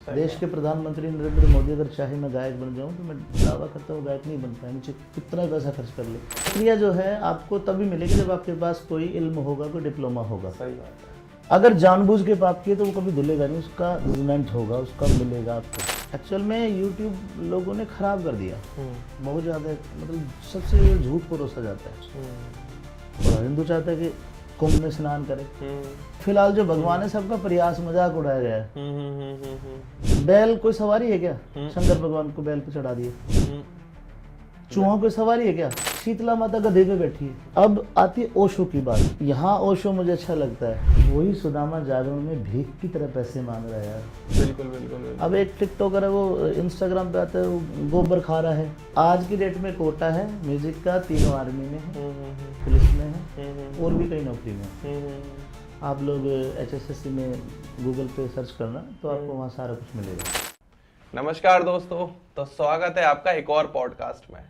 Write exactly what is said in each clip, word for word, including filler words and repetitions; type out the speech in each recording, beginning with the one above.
देश के प्रधानमंत्री नरेंद्र मोदी अगर चाहे मैं गायक बन जाऊं तो मैं दावा करता हूँ गायक नहीं बन पाए, मुझे कितना पैसा खर्च कर ले। नौकरियाँ जो है आपको तभी मिलेगी जब आपके पास कोई इल्म होगा, कोई डिप्लोमा होगा। सही बात है। अगर जानबूझ के पाप किए तो वो कभी धुलेगा नहीं, उसका रिजल्ट होगा, उसका मिलेगा आपको। एक्चुअल में यूट्यूब लोगों ने खराब कर दिया हम्म। बहुत ज्यादा, मतलब सबसे ज्यादा झूठ परोसा जाता है। हम्म। और हिंदू चाहता है कि कुंभ में स्नान करे। हम्म। फिलहाल जो भगवान है सबका प्रयास मजाक उड़ाया गया है। हम्म, हम्म, हम्म, हम्म, हम्म। बैल कोई सवारी है क्या? हम्म। शंकर भगवान को बैल पे चढ़ा दिए। हम्म। चूहों कोई सवारी है क्या? शीतला माता गधे पे बैठी है। अब आती है ओशो की बात। यहाँ ओशो मुझे अच्छा लगता है, वही सुदामा जागरण में भीख की तरह पैसे मांग रहा है यार। बिल्कुल, बिल्कुल, बिल्कुल। अब एक टिकटॉकर है, वो इंस्टाग्राम पे आता है, वो गोबर खा रहा है। आज की डेट में कोटा है म्यूजिक का, तीनों आर्मी में है, हम्म, हम्म, हम्म। पुलिस में है हम्म, हम्म, और भी कई नौकरी में है। हम्म, हम्म, हम्म। आप लोग एच एस एस सी में गूगल पे सर्च करना तो आपको हम्म। वहाँ सारा कुछ मिलेगा। नमस्कार दोस्तों, तो स्वागत है आपका एक और पॉडकास्ट में।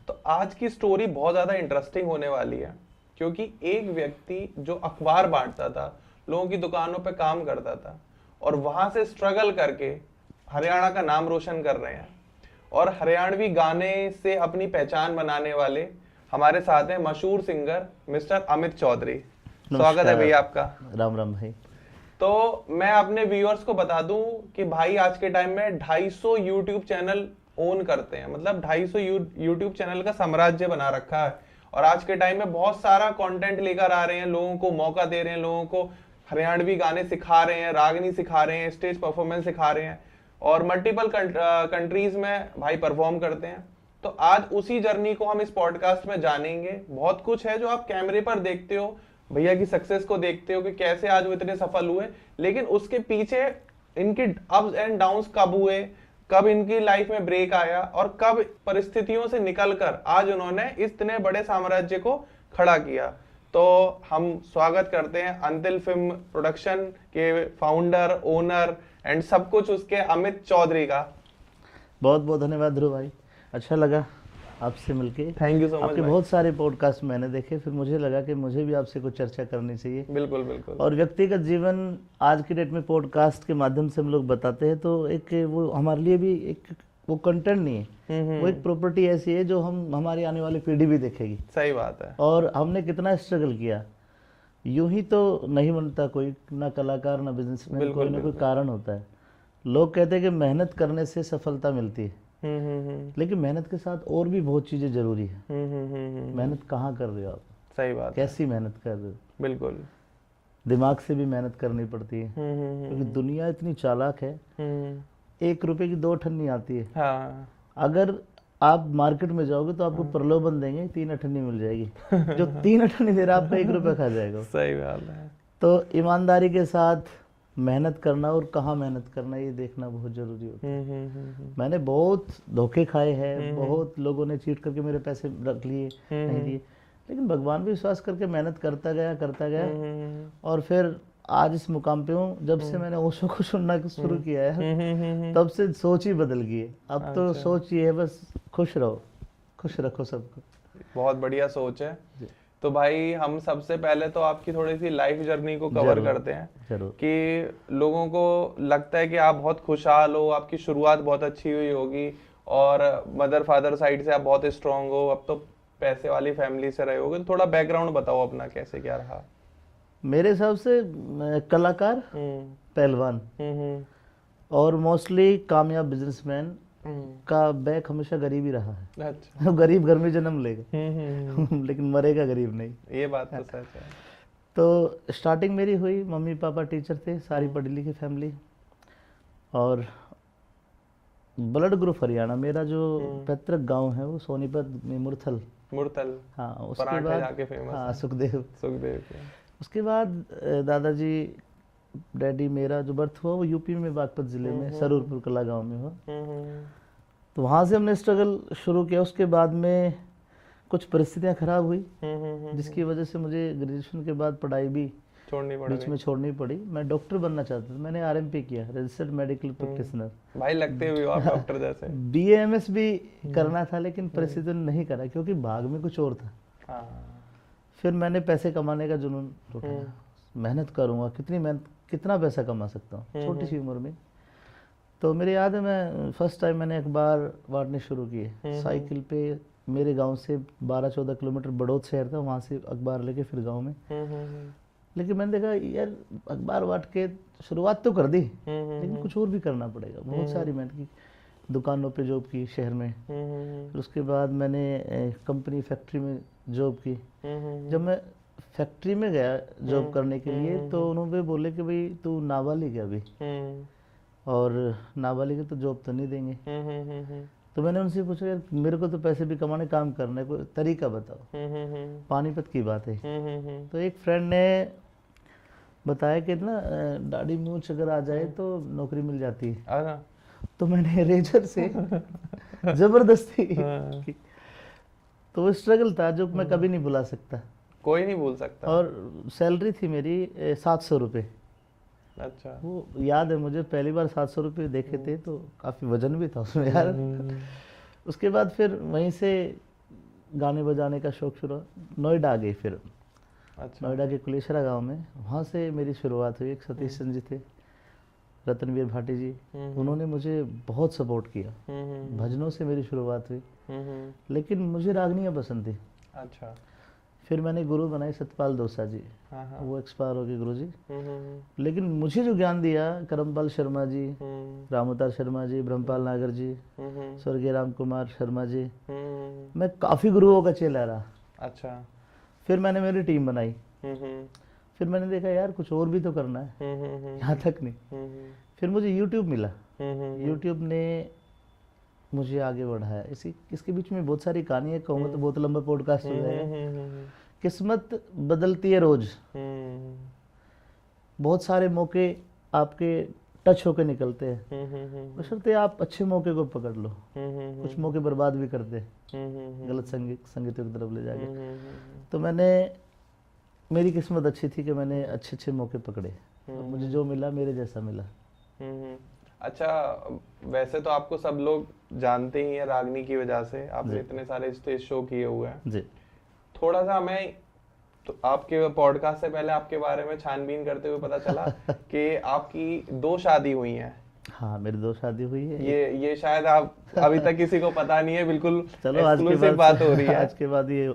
तो आज की स्टोरी बहुत ज़्यादा इंटरेस्टिंग होने वाली है, क्योंकि एक व्यक्ति जो अखबार बांटता था, लोगों की दुकानों पे काम करता था और वहाँ से स्ट्रगल करके हरियाणा का नाम रोशन कर रहे हैं और हरियाणवी गाने से अपनी पहचान बनाने वाले हमारे साथ हैं मशहूर सिंगर मिस्टर अमित चौधरी। स्वागत है नमस्कार। भैया आपका। राम राम भाई। तो मैं अपने व्यूअर्स को बता दूं कि भाई आज के टाइम में ढाई सौ यूट्यूब चैनल ओन करते हैं, मतलब ढाई सौ यू यूट्यूब चैनल का साम्राज्य बना रखा है। और आज के टाइम में बहुत सारा कंटेंट लेकर आ रहे हैं, लोगों को मौका दे रहे हैं, लोगों को हरियाणवी गाने सिखा रहे हैं, रागनी सिखा रहे हैं, स्टेज परफॉर्मेंस सिखा रहे हैं और मल्टीपल कंट्रीज में भाई परफॉर्म करते हैं। तो आज उसी जर्नी को हम इस पॉडकास्ट में जानेंगे। बहुत कुछ है जो आप कैमरे पर देखते हो, भैया की सक्सेस को देखते हो कि कैसे आज वो इतने सफल हुए, लेकिन उसके पीछे इनके अप्स एंड डाउन्स कब हुए, कब इनकी लाइफ में ब्रेक आया और कब परिस्थितियों से निकलकर आज उन्होंने इतने बड़े साम्राज्य को खड़ा किया। तो हम स्वागत करते हैं अंतिल फिल्म प्रोडक्शन के फाउंडर, ओनर एंड सब कुछ उसके अमित चौधरी का। बहुत बहुत धन्यवाद ध्रुव भाई, अच्छा लगा आपसे मिलके। Thank you so much आपके भाई। बहुत सारे पॉडकास्ट मैंने देखे, फिर मुझे लगा कि मुझे भी आपसे कुछ चर्चा करनी चाहिए। बिल्कुल, बिल्कुल। और व्यक्तिगत जीवन आज की डेट में पॉडकास्ट के माध्यम से हम लोग बताते हैं तो एक वो हमारे लिए भी एक वो कंटेंट नहीं है, हम्म, हम्म। वो एक प्रॉपर्टी ऐसी है जो हम हमारी आने वाली पीढ़ी भी देखेगी। सही बात है। और हमने कितना स्ट्रगल किया, यूं ही तो नहीं बनता कोई, ना कलाकार ना बिजनेसमैन, बिल्कुल, कोई ना कोई बिल्कुल। कारण होता है। लोग कहते हैं कि मेहनत करने से सफलता मिलती है, हम्म, हम्म, हम्म। लेकिन मेहनत के साथ और भी बहुत चीज़ें ज़रूरी है। हम्म, हम्म, हम्म, हम्म। मेहनत कहाँ कर रहे हो आप, सही बात है। कैसी मेहनत कर रहे हो? बिल्कुल। दिमाग से भी मेहनत करनी पड़ती है, हम्म, हम्म, हम्म, क्योंकि हम्म। दुनिया इतनी चालाक है। हम्म। एक रुपए की दो अठन्नी आती है। हाँ। अगर आप मार्केट में जाओगे तो आपको प्रलोभन देंगे, तीन अठन्नी मिल जाएगी। जो तीन अठन्नी दे रहा है, आपका एक रुपया खा जाएगा। सही बात है। तो ईमानदारी के साथ मेहनत करना और कहाँ मेहनत करना, ये देखना बहुत ज़रूरी होता है। हम्म, हम्म, हम्म, हम्म। मैंने बहुत धोखे खाए हैं, हम्म। बहुत लोगों ने चीट करके मेरे पैसे रख लिए, हम्म, नहीं दिए, लेकिन भगवान पे विश्वास करके मेहनत करता गया, करता गया हम्म, हम्म, हम्म। और फिर आज इस मुकाम पे हूँ। जब से मैंने ओशो को सुनना शुरू किया है, हम्म, हम्म, हम्म, हम्म। तब से सोच ही बदल गई है। अब तो अच्छा। सोच ये है, बस खुश रहो, खुश रखो सबको। बहुत बढ़िया सोच है। जी। तो भाई, हम सबसे पहले तो आपकी थोड़ी सी लाइफ जर्नी को कवर जरूर, करते हैं जरूर। कि लोगों को लगता है कि आप बहुत खुशहाल हो, आपकी शुरुआत बहुत अच्छी हुई होगी और मदर फादर साइड से आप बहुत स्ट्रांग हो, अब तो पैसे वाली फैमिली से रहे होगे, तो थोड़ा बैकग्राउंड बताओ अपना, कैसे क्या रहा? मेरे हिसाब से, अ, कलाकार, हम्म, पहलवान हम्म, हम्म। और मोस्टली कामयाब बिजनेसमैन हम्म। का बैक हमेशा गरीब ही रहा है। अच्छा। गरीब घर में जन्म लेगा, हम्म, हम्म, हम्म। लेकिन मरेगा गरीब नहीं। ये बात तो सच है। तो स्टार्टिंग मेरी हुई, मम्मी पापा टीचर थे, सारी हम्म। पढ़ी लिखी फैमिली, और ब्लड ग्रुप हरियाणा। मेरा जो हम्म। पैतृक गांव है वो सोनीपत में मुरथल। मुरथल। हाँ, उसके परांठे बाद जाके फेमस हाँ, है। सुखदेव। सुखदेव के। उसके बाद, अ, दादाजी, डैडी, मेरा जो बर्थ हुआ वो यूपी में बागपत जिले में हम्म, हम्म, सरूरपुर कला गांव में हुआ। हम्म, हम्म, तो वहाँ से हमने स्ट्रगल शुरू किया। उसके बाद में कुछ परिस्थितियाँ खराब हुई, हम्म, हम्म, हम्म, जिसकी वजह से मुझे ग्रेजुएशन के बाद पढ़ाई भी छोड़नी पड़ बीच गई। में छोड़नी पड़ी। मैं डॉक्टर बनना चाहता था, मैंने आरएमपी किया, रजिस्टर्ड मेडिकल प्रैक्टिशनर। भाई, लगते भी हो आप डॉक्टर जैसे। बीएएमएस भी करना था, लेकिन परिस्थितियों ने नहीं करा, क्योंकि भाग में कुछ और था। हाँ। फिर मैंने पैसे कमाने का जुनून उठाया। हम्म। मेहनत करूँगा, कितनी मेहनत, कितना पैसा कमा सकता हूँ हम्म, छोटी हम्म। सी उम्र में। तो मेरे याद है, मैं फर्स्ट टाइम मैंने अखबार बांटने शुरू किए। हम्म, हम्म। साइकिल पे, मेरे गांव से बारह चौदह किलोमीटर बड़ौद शहर था, वहाँ से अखबार लेके फिर गांव में। हम्म, हम्म, हम्म। लेकिन मैंने देखा, यार, अखबार बांट के शुरुआत तो कर दी, हम्म, हम्म, लेकिन हम्म। कुछ और भी करना पड़ेगा। बहुत हम्म। सारी मेहनत की, दुकानों पे जॉब की शहर में। हम्म, हम्म, हम्म। फिर उसके बाद मैंने, ए, कंपनी, फैक्ट्री में जॉब की। हम्म, हम्म, हम्म। जब मैं फैक्ट्री में गया जॉब हम्म, करने के हम्म, लिए, हम्म, तो हम्म। उन्होंने बोले कि भाई, तू नाबालिग है अभी, हम्म। और नाबालिग है तो जॉब तो नहीं देंगे। हम्म, हम्म, हम्म, हम्म। तो मैंने उनसे पूछा, यार, मेरे को तो पैसे भी कमाने, काम करना है, कोई तरीका बताओ। हम्म, हम्म, हम्म। पानीपत की बात है। हम्म, हम्म, हम्म। तो एक फ्रेंड ने बताया कि ना, अ, दाढ़ी मूछ अगर आ जाए हम्म। तो नौकरी मिल जाती है। अच्छा। तो मैंने रेजर से जबरदस्ती हाँ। की। तो वो स्ट्रगल था जो मैं हम्म। कभी नहीं भुला सकता। कोई नहीं भूल सकता। और सैलरी थी मेरी, ए, सात सौ रुपये। अच्छा। वो याद है मुझे, पहली बार सात सौ रुपये देखे हम्म। थे, तो काफ़ी वजन भी था उसमें, यार। हम्म, हम्म, हम्म। उसके बाद फिर वहीं से गाने बजाने का शौक शुरू हुआ। नोएडा आ गई फिर। अच्छा। नोएडा के कुलेश्वरा गांव में, वहाँ से मेरी शुरुआत हुई। एक सतीश हम्म। चंद जी थे, रतनवीर भाटी जी, हम्म, हम्म। उन्होंने मुझे बहुत सपोर्ट किया। हम्म, हम्म, हम्म। भजनों से मेरी शुरुआत हुई। हम्म, हम्म। लेकिन मुझे रागनियाँ पसंद थी। अच्छा। फिर मैंने गुरु बनाए सतपाल दोसा जी। हाँ, हाँ। वो एक्सपायर हो गए गुरु जी। हम्म, हम्म, हम्म। लेकिन मुझे जो ज्ञान दिया, करमपाल शर्मा जी, हम्म। रामअवतार शर्मा जी, ब्रह्मपाल नागर जी, हम्म, हम्म। स्वर्गीय राम कुमार शर्मा जी, हम्म। मैं काफ़ी गुरुओं का चेला रहा। अच्छा। फिर मैंने मेरी टीम बनाई। हम्म, हम्म। फिर मैंने देखा, यार, कुछ और भी तो करना है, हम्म, हम्म, हम्म। यहाँ तक नहीं। हम्म, हम्म। फिर मुझे YouTube मिला। हम्म, हम्म, हम्म। YouTube ने मुझे आगे बढ़ाया। इसी, इसके बीच में बहुत सारी कहानी है, कहूँगा तो हम्म। बहुत लंबा पॉडकास्ट हो हम्म, जाएगा। हम्म, हम्म, हम्म, हम्म। किस्मत बदलती है रोज। हम्म। बहुत सारे मौके आपके टच होके निकलते हैं। हम्म, हम्म, हम्म, हम्म। बशर्ते आप अच्छे मौके को पकड़ लो। हम्म, हम्म, हम्म, कुछ हम्म। मौके बर्बाद भी कर दे, हम्म, हम्म, हम्म। गलत संगीत, संगीत की तरफ ले जाके। हम्म, हम्म, हम्म, हम्म। तो मैंने, मेरी किस्मत अच्छी थी कि मैंने अच्छे अच्छे मौके पकड़े। हम्म, मुझे हम्म। जो मिला, मेरे जैसा मिला। हम्म, हम्म। अच्छा, वैसे तो आपको सब लोग जानते ही हैं रागनी की वजह से, आपने जी। इतने सारे स्टेज शो किए हुए हैं। जी। थोड़ा सा हमें, तो आपके पॉडकास्ट से पहले आपके बारे में छानबीन करते हुए पता चला कि आपकी दो शादी हुई हैं। हाँ, मेरी दो शादी हुई है। ये, ये शायद आप अभी तक किसी को पता नहीं है, बिल्कुल चलो, आज के exclusive बाद, बात हो रही है। आज के बाद ये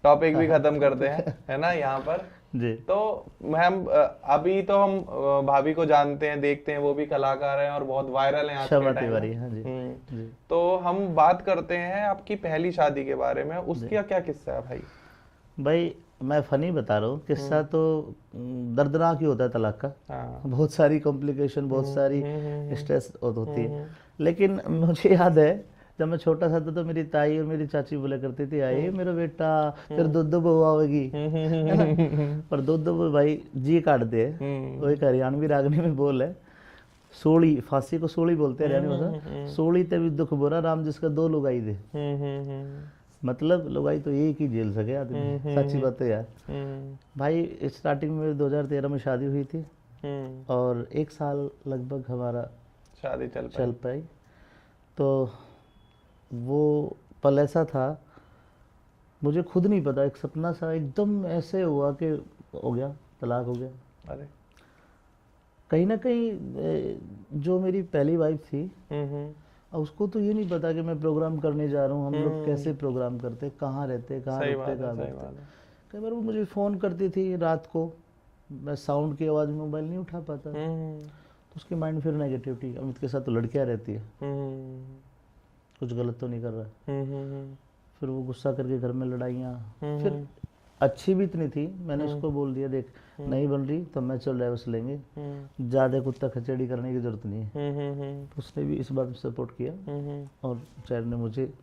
टॉपिक भी खत्म करते हैं, है ना, यहाँ पर। जी। तो मैम, अ, अभी तो हम, अ, भाभी को जानते हैं, देखते हैं, वो भी कलाकार हैं और बहुत वायरल हैं आज के शमा टाइम में। तिवारी, हाँ जी। हम्म। जी। तो हम बात करते हैं आपकी पहली शादी के बारे में, उसका जी। क्या किस्सा है भाई? भाई, मैं फनी बता रहा हूँ, किस्सा हम्म। तो, उम, दर्दनाक ही होता है तलाक का। हाँ। बहुत सारी कॉम्प्लिकेशन, बहुत हम्म, सारी हम्म, हम्म, हम्म। स्ट्रेस होती है। हम्म, हम्म। लेकिन मुझे याद है, जब मैं छोटा सा था तो मेरी ताई और मेरी चाची बोला करती थी, "आए हम्म। मेरा बेटा, फिर हम्म। दो दो बहू आवेगी।" हम्म, हम्म, हम्म, है ना? हम्म, हम्म, हम्म। पर दो दो बहू भाई जी काट दे। हम्म। वो एक हरियाणवी रागनी में बोल है, "सोली, फांसी को सोली बोलते हैं हरियाणवी हम्म, भाषा। हम्म, हम्म। सोली ते भी दुख बुरा राम जिसका दो लुगाई दे।" हम्म, हम्म, हम्म। मतलब लुगाई तो एक ही झेल सके आदमी। हम्म, हम्म, साची हम्म। बात है यार। हम्म। भाई, स्टार्टिंग में दो हज़ार तेरह में शादी हुई थी हम्म। और एक साल लगभग हमारा शादी चल पाई। चल पाई। तो वो पल ऐसा था, मुझे खुद नहीं पता, एक सपना सा एकदम ऐसे हुआ कि हो गया, तलाक हो गया। अरे। कहीं ना कहीं, ए, जो मेरी पहली वाइफ थी, हम्म, हम्म। अब उसको तो ये नहीं पता कि मैं प्रोग्राम करने जा रहा हूँ, हम लोग हम्म। कैसे प्रोग्राम करते, कहाँ रहते, कहाँ सही रुकते, बात है, कहाँ सही बैठते। बात है। कई बार वो मुझे फ़ोन करती थी रात को, मैं साउंड की आवाज़ में मोबाइल नहीं उठा पाता। हम्म। तो उसकी माइंड फिर नेगेटिविटी, "अमित के साथ तो लड़कियां रहती है, हम्म। कुछ गलत तो नहीं कर रहा?" हम्म, हम्म, हम्म। फिर वो गुस्सा करके घर में लड़ाइयाँ, हम्म, फिर हम्म। अच्छी भी इतनी थी, मैंने हम्म। उसको बोल दिया, "देख, हम्म। नहीं बन रही तो मैं चल, डाइवोर्स लेंगे, हम्म। ज़्यादा कुत्ता खचेड़ी करने की जरूरत नहीं है।" हम्म, हम्म, हम्म। उसने भी इस बात में सपोर्ट किया हम्म, हम्म। और बेचारे ने मुझे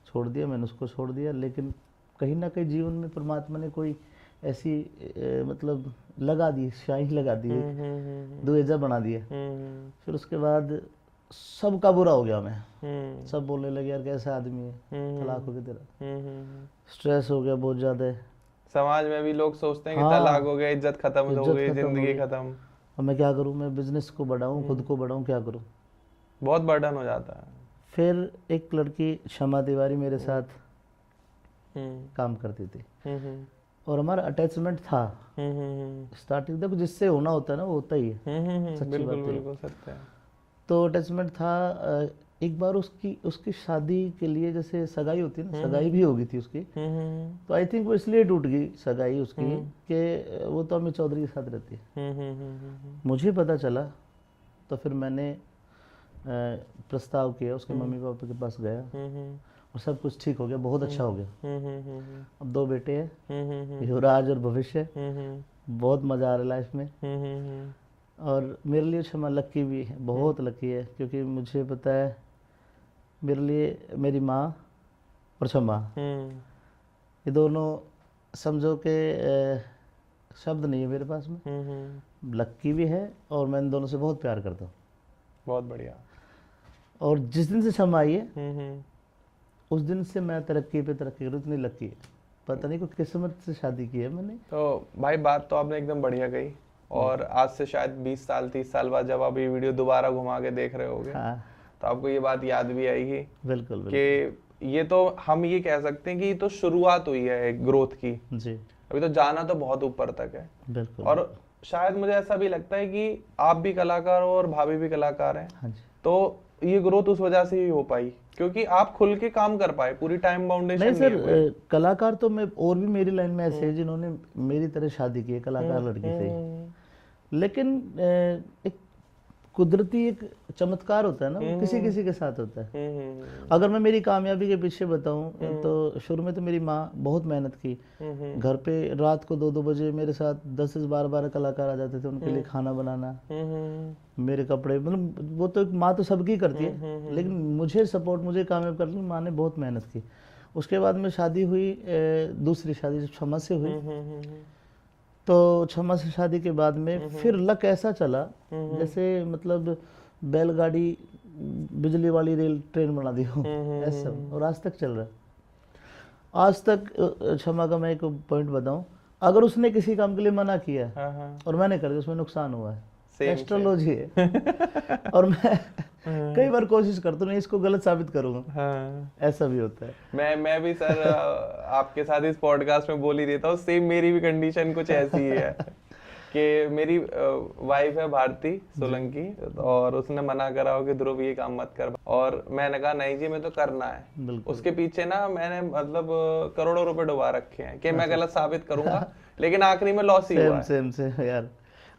छोड़ दिया, मैंने उसको छोड़ दिया। लेकिन कहीं ना कहीं जीवन में परमात्मा ने कोई ऐसी, ए, मतलब, लगा दी, स्याही लगा दी, हम्म, हम्म, हम्म, हम्म। दुएजा बना दिया। हम्म। फिर उसके बाद सबका बुरा हो गया मैं। हम्म। सब बोलने लगे, "यार, कैसा आदमी है, हम्म। तलाक हो गया तेरा।" हम्म, हम्म, हम्म। स्ट्रेस हो गया बहुत ज्यादा। समाज में भी लोग सोचते हैं कि हाँ। तलाक हो गया, इज्जत खत्म हो इज्जत गई, खत्म हो जिंदगी गई। खत्म। अब मैं क्या करूँ, मैं बिजनेस को बढ़ाऊँ, खुद हम्म। को बढ़ाऊँ, क्या करूँ? बहुत बर्डन हो जाता है। फिर एक लड़की शमा तिवारी मेरे हम्म। साथ हम्म। काम करती थी। हम्म, हम्म। और हमारा अटैचमेंट था। हम्म, हम्म, हम्म। स्टार्टिंग तक जिससे होना होता है ना, वो होता ही है। हम्म, हम्म, हम्म। सच्ची बिल्कुल, बात है। बिल्कुल सत्य है। तो अटैचमेंट था। अ, एक बार उसकी उसकी शादी के लिए, जैसे सगाई होती है ना, सगाई भी हो गई थी उसकी। तो आई थिंक वो इसलिए टूट गई सगाई उसकी कि वो तो अमित चौधरी के साथ रहती है। मुझे पता चला तो फिर मैंने अ, प्रस्ताव किया, उसके मम्मी पापा के पास गया और सब कुछ ठीक हो गया, बहुत अच्छा हो गया। अब दो बेटे हैं, युवराज और भविष्य। बहुत मज़ा आ रहा है लाइफ में। और मेरे लिए क्षमा लक्की भी है, बहुत लक्की है, क्योंकि मुझे पता है मेरे लिए मेरी माँ और क्षमा, ये दोनों, समझो कि अ, शब्द नहीं है मेरे पास में। लक्की भी है और मैं इन दोनों से बहुत प्यार करता हूँ। बहुत बढ़िया। और जिस दिन से क्षमा आई है, हम्म हम्म। उस दिन से मैं तरक्की पे तरक्की करूँ, इतनी लक्की है। पता नहीं, कोई किस्मत से शादी की है मैंने। तो भाई, बात तो आपने एकदम बढ़िया कही। और आज से शायद बीस साल, तीस साल बाद जब आप ये वीडियो दोबारा घुमा के देख रहे होगे, हाँ, तो आपको ये बात याद भी आएगी बिल्कुल बिल्कुल। कि ये तो हम ये कह सकते हैं कि ये तो शुरुआत हुई है एक ग्रोथ की। जी, अभी तो जाना तो बहुत ऊपर तक है। बिल्कुल। और शायद मुझे ऐसा भी लगता है कि आप भी कलाकार हो और भाभी भी कलाकार हैं, हाँ जी। तो ये ग्रोथ उस वजह से ही हो पाई, क्योंकि आप खुल के काम कर पाए, पूरी टाइम बाउंडेशन नहीं नहीं सर, है कोई। अ, कलाकार तो मैं और भी मेरी लाइन में ऐसे हैं जिन्होंने मेरी तरह शादी की है कलाकार लड़की से ही। हम्म, लेकिन अ, एक कुदरती एक चमत्कार होता है ना, वो किसी किसी के साथ होता है। हम्म, हम्म, अगर मैं मेरी कामयाबी के पीछे बताऊं तो शुरू में तो मेरी माँ बहुत मेहनत की। हम्म, हम्म, घर पे रात को दो दो बजे मेरे साथ दस दस बारह बारह कलाकार आ जाते थे, उनके लिए खाना बनाना, हम्म, हम्म, मेरे कपड़े, मतलब वो तो एक माँ तो सबकी करती है, हम्म, लेकिन मुझे सपोर्ट, मुझे कामयाब करने के लिए माँ ने बहुत मेहनत की। उसके बाद में शादी हुई, अ, दूसरी शादी जब छमा से हुई, हम्म, हम्म, हम्म, तो छमा से शादी के बाद में फिर लक ऐसा चला, जैसे मतलब बैलगाड़ी बिजली वाली रेल ट्रेन बना दी हो, ऐसा, और आज तक चल रहा है। आज तक अ, छमा का मैं एक पॉइंट बताऊं, अगर उसने किसी काम के लिए मना किया है हाँ हाँ। और मैंने कर दिया, उसमें नुकसान हुआ है, Same, एस्ट्रोलॉजी है। और मैं कई बार कोशिश करता हूँ, नहीं, इसको गलत साबित करूंगा, हाँ। ऐसा भी होता है। मैं मैं भी सर, अ, आपके साथ इस पॉडकास्ट में बोल ही देता हूँ, सेम मेरी भी कंडीशन कुछ ऐसी ही है कि मेरी वाइफ है भारती सोलंकी, और उसने मना करा हो कि ध्रुव, ये काम मत कर, और मैंने कहा, नहीं जी, मैं तो करना है। बिल्कुल। उसके पीछे ना मैंने, मतलब, अ, करोड़ों रुपए डुबा रखे हैं कि मैं गलत साबित करूंगा, लेकिन आखिरी में लॉस ही हुआ सेम है। सेम सेम यार।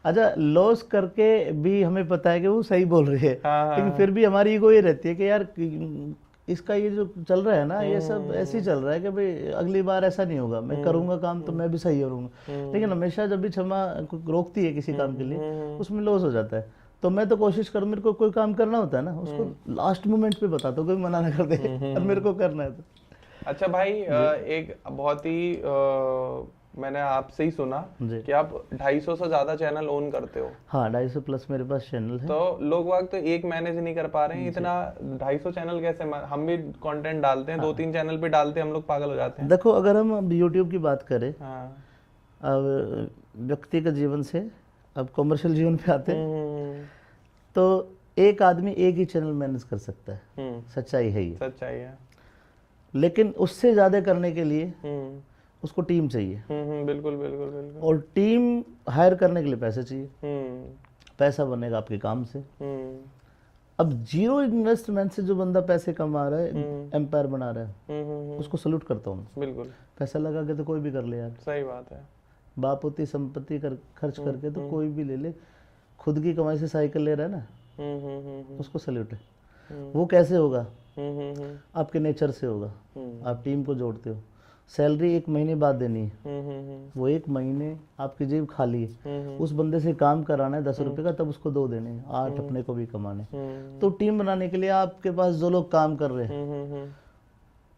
अच्छा, लॉस करके भी हमें पता है कि वो सही बोल रही है, हाँ, हाँ, लेकिन फिर भी हमारी ईगो ये रहती है कि यार कि इसका ये जो चल रहा है ना, ये सब ऐसे ही चल रहा है कि भाई अगली बार ऐसा नहीं होगा, मैं करूंगा काम तो मैं भी सही करूंगा। लेकिन हमेशा जब भी छमा को रोकती है किसी काम के लिए, उसमें लॉस हो जाता है। तो मैं तो कोशिश करूँ, मेरे को कोई काम करना होता है ना, उसको लास्ट मोमेंट पे बताता हूँ, कोई मना ना कर दे, और मेरे को करना है तो। अच्छा भाई, अ, एक बहुत ही, अ, मैंने आपसे ही सुना जी। कि आप ढाई सौ से ज्यादा चैनल ओन करते हो। हाँ, ढाई सौ प्लस मेरे पास चैनल है। तो लोग बाग तो एक मैनेज नहीं कर पा रहे हैं इतना, ढाई सौ चैनल कैसे मा-, हम भी कंटेंट डालते हैं, दो तीन चैनल पे डालते हैं, हम लोग पागल हो जाते हैं। देखो, अगर हम अब यूट्यूब की बात करें, हाँ। अब व्यक्ति के जीवन से अब कमर्शियल जीवन पे आते हैं, हम्म, तो एक आदमी एक ही चैनल मैनेज कर सकता है, हम्म, सच्चाई है ये। सच्चाई है। लेकिन उससे ज़्यादा करने के लिए हम्म, उसको टीम चाहिए, हम्म, हम्म, बिल्कुल, बिल्कुल, बिल्कुल। और टीम हायर करने के लिए पैसे चाहिए। हम्म, पैसा बनेगा आपके काम से। हम्म, अब जीरो इन्वेस्टमेंट से जो बंदा पैसे कमा रहा है, एम्पायर बना रहा है, हम्म, हम्म, हम्म, उसको सल्यूट करता हूँ मैं। बिल्कुल, पैसा लगा के तो कोई भी कर ले यार, सही बात है। बाप होती संपत्ति कर, खर्च करके तो कोई भी ले ले। खुद की कमाई से साइकिल ले रहा है ना, हम्म, हम्म, हम्म, हम्म, उसको सल्यूट है। हम्म। वो कैसे होगा? हम्म, हम्म, हम्म, आपके नेचर से होगा। हम्म। आप टीम को जोड़ते हो, सैलरी एक महीने बाद देनी है, हम्म, हम्म, हम्म, वो एक महीने आपकी जेब खाली है, हम्म, हम्म, उस बंदे से काम कराना है दस रुपए का, तब उसको दो देने हैं, आठ अपने को भी कमाने हैं। हम्म, तो टीम बनाने के लिए आपके पास जो लोग काम कर रहे हैं, हम्म, हम्म, हम्म,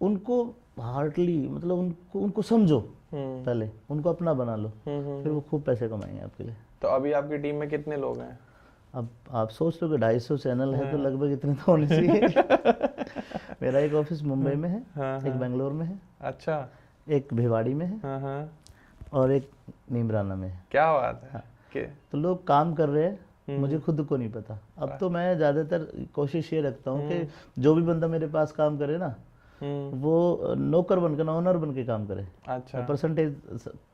उनको हार्टली, मतलब उनको उनको समझो, हम्म, पहले उनको अपना बना लो, हम्म, हम्म, फिर वो खूब पैसे कमाएंगे आपके लिए। तो अभी आपकी टीम में कितने लोग हैं? अब आप सोच लो कि ढाई सौ चैनल है तो लगभग इतने तो होने चाहिए। मेरा एक ऑफिस मुंबई में है, हाँ, एक बेंगलोर में है, अच्छा। एक भिवाड़ी में है हाँ, हाँ। और एक नीमराना में है। क्या बात है। हाँ। के- तो लोग काम कर रहे हैं, मुझे खुद को नहीं पता। अब तो मैं ज़्यादातर कोशिश ये रखता हूँ कि जो भी बंदा मेरे पास काम करे ना, हम्म, वो नौकर बन के ना, ओनर बन के काम करे। अच्छा। परसेंटेज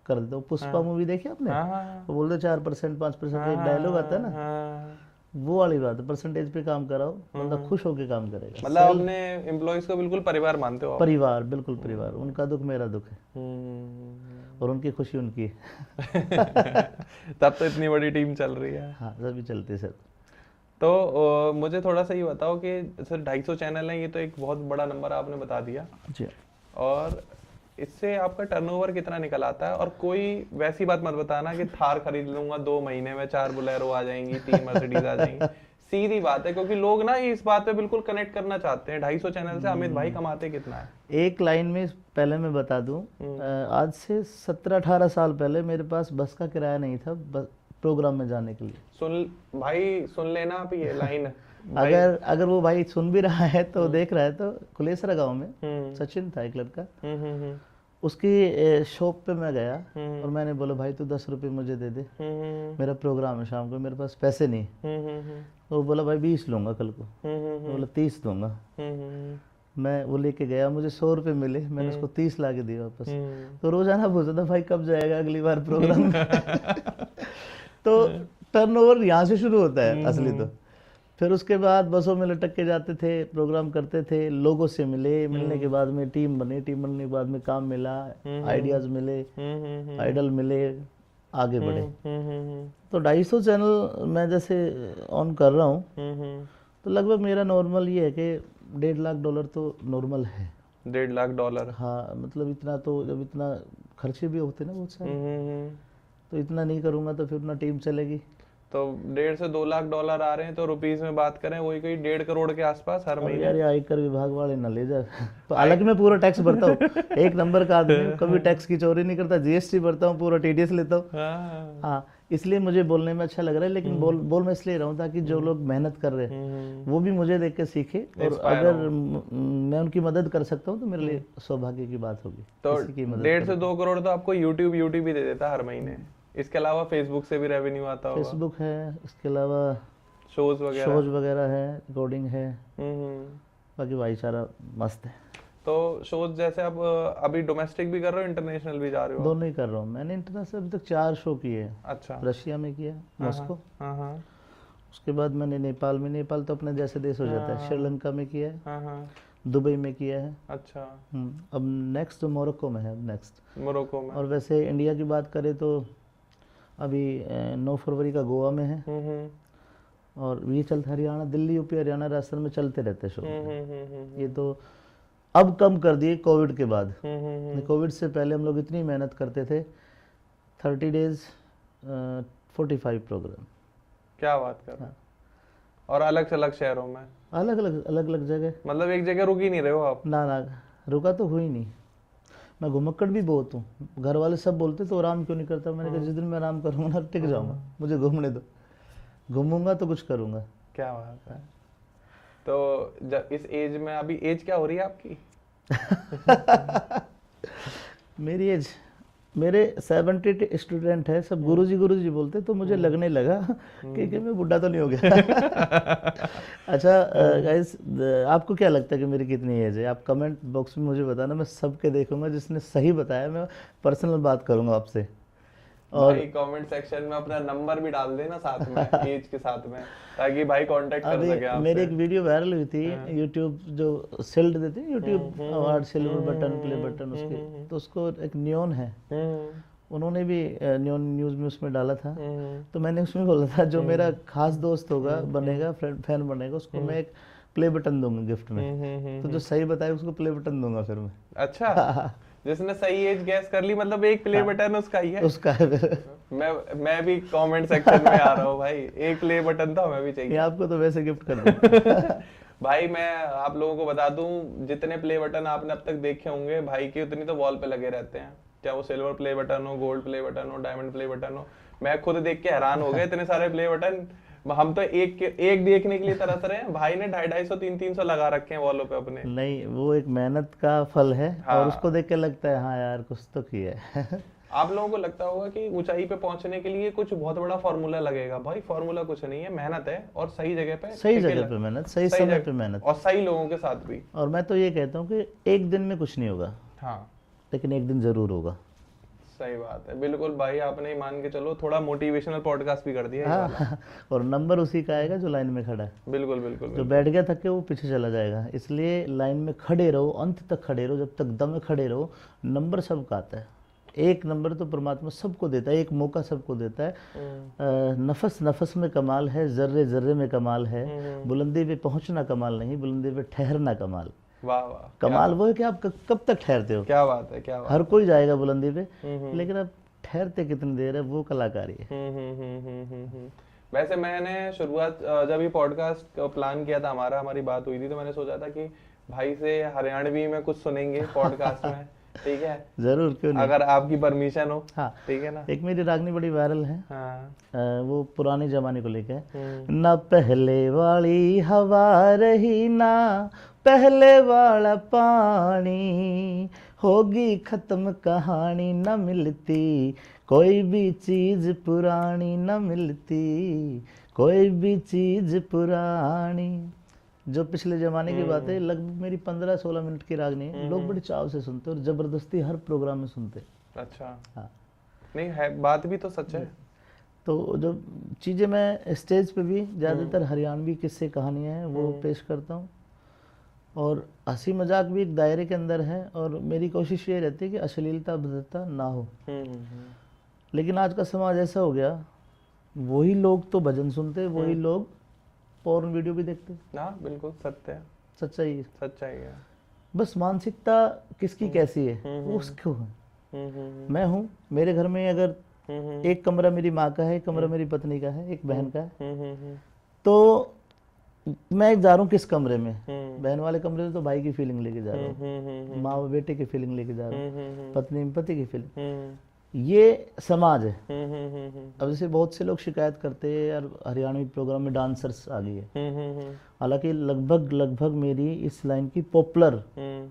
कर देता हूँ। पुष्पा मूवी देखी आपने? हाँ, हाँ, हाँ। वो बोलते चार परसेंट, पाँच परसेंट, एक डायलॉग आता है ना, हाँ, वो वाली बात है, परसेंटेज पे काम कराओ, बंदा खुश होके काम करेगा। मतलब अपने एम्प्लॉइज को बिल्कुल परिवार मानते हो आप? परिवार, बिल्कुल परिवार। उनका दुख मेरा दुख है। हम्म। और उनकी खुशी उनकी है। तब तो इतनी बड़ी टीम चल रही है। हाँ, सभी चलते सर। तो मुझे थोड़ा सा ये बताओ कि सर, ढाई सौ चैनल हैं, ये तो एक बहुत बड़ा नंबर आपने बता दिया। जी। और इससे आपका टर्नओवर कितना निकल आता है? और कोई वैसी बात मत बताना कि थार खरीद लूंगा दो महीने में, चार बोलेरो आ जाएंगी, तीन मर्सिडीज आ जाएंगी। सीधी बात है, क्योंकि लोग ना इस बात पे बिल्कुल कनेक्ट करना चाहते हैं। ढाई सौ चैनल से अमित भाई कमाते कितना है? एक लाइन में पहले मैं बता दूं, आज से सत्रह अठारह साल पहले मेरे पास बस का किराया नहीं था प्रोग्राम में जाने के लिए। सुन भाई, सुन लेना आप ये लाइन। अगर अगर वो भाई सुन भी रहा है तो, देख रहा है तो, कुलेसरा गांव में सचिन था एक लड़का, उसकी शॉप पे मैं गया और मैंने बोला, भाई तू दस रुपये मुझे दे दे, मेरा प्रोग्राम है शाम को, मेरे पास पैसे नहीं। वो बोला, भाई बीस लूंगा कल को। बोला, तीस दूंगा। मैं वो लेके गया, मुझे सौ रुपये मिले, मैंने उसको तीस ला के दिए वापस। तो रोजाना पूछता था, भाई कब जाएगा अगली बार प्रोग्राम में? तो टर्नओवर यहाँ से शुरू होता है असली तो। फिर उसके बाद बसों में लटक के जाते थे, प्रोग्राम करते थे, लोगों से मिले, मिलने के बाद में टीम बनी, टीम बनने के बाद में काम मिला, आइडियाज मिले, आइडल मिले, आगे बढ़े। तो ढाई सौ चैनल मैं जैसे ऑन कर रहा हूँ, तो लगभग मेरा नॉर्मल ये है कि डेढ़ लाख डॉलर तो नॉर्मल है। डेढ़ लाख डॉलर? हाँ, मतलब इतना तो, जब इतना खर्चे भी होते ना बहुत सारे, तो इतना नहीं करूँगा तो फिर ना टीम चलेगी। तो डेढ़ से दो लाख डॉलर आ रहे हैं, तो रुपीज में बात करें, वही कोई डेढ़ करोड़ के आसपास हर महीने। यार, ये आयकर विभाग वाले ना ले जा। तो अलग मैं पूरा टैक्स भरता हूँ। एक नंबर का आदमी हूँ, कभी टैक्स की चोरी नहीं करता, जीएसटी भरता हूँ, पूरा टीडीएस लेता हूँ। हाँ, इसलिए मुझे बोलने में अच्छा लग रहा है, लेकिन बोल बोल मैं इसलिए रहा हूँ ताकि जो लोग मेहनत कर रहे हैं वो भी मुझे देख के सीखे, और अगर मैं उनकी मदद कर सकता हूँ तो मेरे लिए सौभाग्य की बात होगी। तो डेढ़ से दो करोड़ तो आपको यूट्यूब यूट्यूब ही दे देता हर महीने। इसके अलावा फेसबुक से भी रेवेन्यू आता होगा? फेसबुक है, इसके अलावा शोज वगैरह? शोज वगैरह है, रिकॉर्डिंग है, बाकी भाईचारा मस्त है। तो शोज जैसे आप अभी डोमेस्टिक भी कर रहे हो, इंटरनेशनल भी जा रहे हो? दोनों ही कर रहा हूँ। मैंने इंटरनेशनल अभी तक चार शो किए हैं। अच्छा। रशिया में किया, मॉस्को। हाँ। उसके बाद मैंने नेपाल में, नेपाल तो अपने जैसे देश हो जाता है, श्रीलंका में किया है, हाँ। दुबई में किया है। अच्छा। अब नेक्स्ट मोरक्को में है, नेक्स्ट। मोरक्को में। और वैसे इंडिया की बात करें तो अभी नौ फरवरी का गोवा में है। और ये चलते हरियाणा, दिल्ली, यूपी, हरियाणा, राजस्थान में चलते रहते शो। ये तो अब कम कर दिए कोविड के बाद। कोविड से पहले हम लोग इतनी मेहनत करते थे, thirty days, forty five programme. क्या बात कर रहे हैं? और अलग से अलग शहरों में? अलग अलग, अलग अलग जगह। मतलब एक जगह रुक ही नहीं रहे हो आप? ना ना, रुका तो हुई नहीं। मैं घुमक्कड़ भी बहुत हूँ। घर वाले सब बोलते, तो आराम क्यों नहीं करता? मैंने कहा, जिस दिन मैं आराम करूँगा ना, टिक जाऊँगा, मुझे घूमने दो, घूमूंगा तो कुछ करूँगा। क्या बात है। तो जब इस एज में, अभी एज क्या हो रही है आपकी? मेरी एज, मेरे सेवेंटी स्टूडेंट है, सब गुरुजी गुरुजी बोलते, तो मुझे लगने लगा कि, कि मैं बूढ़ा तो नहीं हो गया। अच्छा गाइस, आपको क्या लगता है कि मेरी कितनी एज है? आप कमेंट बॉक्स में मुझे बताना, मैं सबके देखूंगा। जिसने सही बताया मैं पर्सनल बात करूंगा आपसे। और भाई कमेंट सेक्शन में अपना नंबर भी डाल देना साथ में, एज के साथ में, ताकि भाई कांटेक्ट कर सके आपसे। मेरी एक वीडियो वायरल हुई थी, यूट्यूब जो शील्ड देते हैं, YouTube award, silver button, play button उसके, तो उसको एक न्योन है, उन्होंने भी न्योन न्यूज में उसमें डाला था। तो मैंने उसमें बोला था, जो मेरा खास दोस्त होगा, बनेगा, फैन बनेगा, उसको मैं एक प्ले बटन दूंगा गिफ्ट में। तो जो सही बताए उसको प्ले बटन दूंगा फिर मैं। अच्छा। जिसने सही एज गेस कर ली, मतलब एक प्ले बटन उसका ही है। उसका है फिर। मैं मैं भी कमेंट सेक्शन में आ रहा हूँ भाई, एक प्ले बटन तो हमें भी चाहिए। आपको तो वैसे गिफ्ट कर दूँ। भाई मैं आप लोगों को बता दूं, जितने प्ले बटन आपने अब तक देखे होंगे भाई के, उतनी तो वॉल पे लगे रहते हैं, चाहे वो सिल्वर प्ले बटन हो, गोल्ड प्ले बटन हो, डायमंड प्ले बटन हो। मैं खुद देख के हैरान हो गया, इतने सारे प्ले बटन। हम तो एक एक देखने के लिए तरस रहे हैं, भाई ने ढाई ढाई सौ, तीन तीन सौ लगा रखे हैं वॉलों पे अपने। नहीं, वो एक मेहनत का फल है। हाँ। और उसको देख के लगता है, हाँ यार, कुछ तो किया है। आप लोगों को लगता होगा कि ऊंचाई पे पहुंचने के लिए कुछ बहुत बड़ा फॉर्मूला लगेगा। भाई, फॉर्मूला कुछ नहीं है, मेहनत है और सही जगह पे, सही जगह पे मेहनत, सही समय पे मेहनत, और सही लोगों के साथ भी। और मैं तो ये कहता हूँ कि एक दिन में कुछ नहीं होगा। हाँ। लेकिन एक दिन जरूर होगा। सही बात है, बिल्कुल भाई, आपने ही मान के चलो, थोड़ा मोटिवेशनल पॉडकास्ट भी कर दिया ये वाला। हाँ। और नंबर उसी का आएगा जो लाइन में खड़ा है। बिल्कुल, बिल्कुल, जो बिल्कुल। बैठ गया थक के, वो पीछे चला जाएगा। इसलिए लाइन में खड़े रहो, अंत तक खड़े रहो, जब तक दम में खड़े रहो। नंबर सबका आता है, एक नंबर तो परमात्मा सबको देता है, एक मौका सबको देता है। हम्म, अ, नफस नफस में कमाल है, जर्रे जर्रे में कमाल है। हम्म। बुलंदी पे पहुंचना कमाल नहीं, बुलंदी पे ठहरना कमाल। वाह वाह, कमाल वो है कि आप क-, कब तक ठहरते हो। क्या बात है, क्या बात हर कोई जाएगा बुलंदी पे, हम्म, हम्म। लेकिन आप ठहरते कितनी देर है, वो कलाकारी है। हम्म, हम्म, हम्म, हम्म, हम्म, हम्म। वैसे मैंने शुरुआत, अ, जब ये पॉडकास्ट प्लान किया था हमारा, हमारी बात हुई थी, तो मैंने सोचा था कि भाई से हरियाणवी में कुछ सुनेंगे पॉडकास्ट में, ठीक है, जरूर, क्यों नहीं। अगर आपकी परमिशन हो। हाँ। ठीक है ना? एक मेरी रागनी बड़ी वायरल है, हाँ। अ, वो पुराने जमाने को लेके है। हम्म, ना पहले वाली हवा रही, ना पहले वाला पानी, होगी खत्म कहानी, ना मिलती कोई भी चीज पुरानी, ना मिलती कोई भी चीज पुरानी। जो पिछले जमाने की बात है, लगभग मेरी पन्द्रह सोलह मिनट की रागनी है। लोग बड़े चाव से सुनते और जबरदस्ती हर प्रोग्राम में सुनते। अच्छा। हाँ। नहीं है, बात भी तो सच है। तो जो चीज़ें मैं स्टेज पे भी ज़्यादातर हरियाणवी किस्से कहानियाँ हैं, वो पेश करता हूँ। और हंसी मजाक भी एक दायरे के अंदर है, और मेरी कोशिश ये रहती है कि अश्लीलता भद्दता ना हो। हम्म, हम्म, हम्म। लेकिन आज का समाज ऐसा हो गया, वही लोग तो भजन सुनते, वही लोग पोर्न वीडियो भी देखते। हाँ, बिल्कुल सत्य है, सच्चाई है। सच्चाई है। बस मानसिकता किसकी कैसी है, हम्म, वो उसको है। हम्म, हम्म, हम्म, मैं हूँ, मेरे घर में अगर हम्म, हम्म, एक कमरा मेरी माँ का है, एक कमरा मेरी पत्नी का है, एक बहन का है, हम्म, हम्म, हम्म, तो मैं जा रहा हूँ किस कमरे में? हम्म, बहन वाले कमरे में तो भाई की फीलिंग लेके जा रहा हूँ, हम्म, हम्म, हम्म, माँ व बेटे की फीलिंग लेके जा रहा हूँ, हम्म, हम्म, हम्म, पत्नी में पति की फीलिंग। हम्म, ये समाज है। हम्म, हम्म, हम्म, हम्म, अब जैसे बहुत से लोग शिकायत करते हैं, यार, हरियाणवी प्रोग्राम में डांसर्स आ गई है। हम्म, हम्म, हम्म, हालांकि लगभग लगभग मेरी इस लाइन की पॉपुलर हम्म,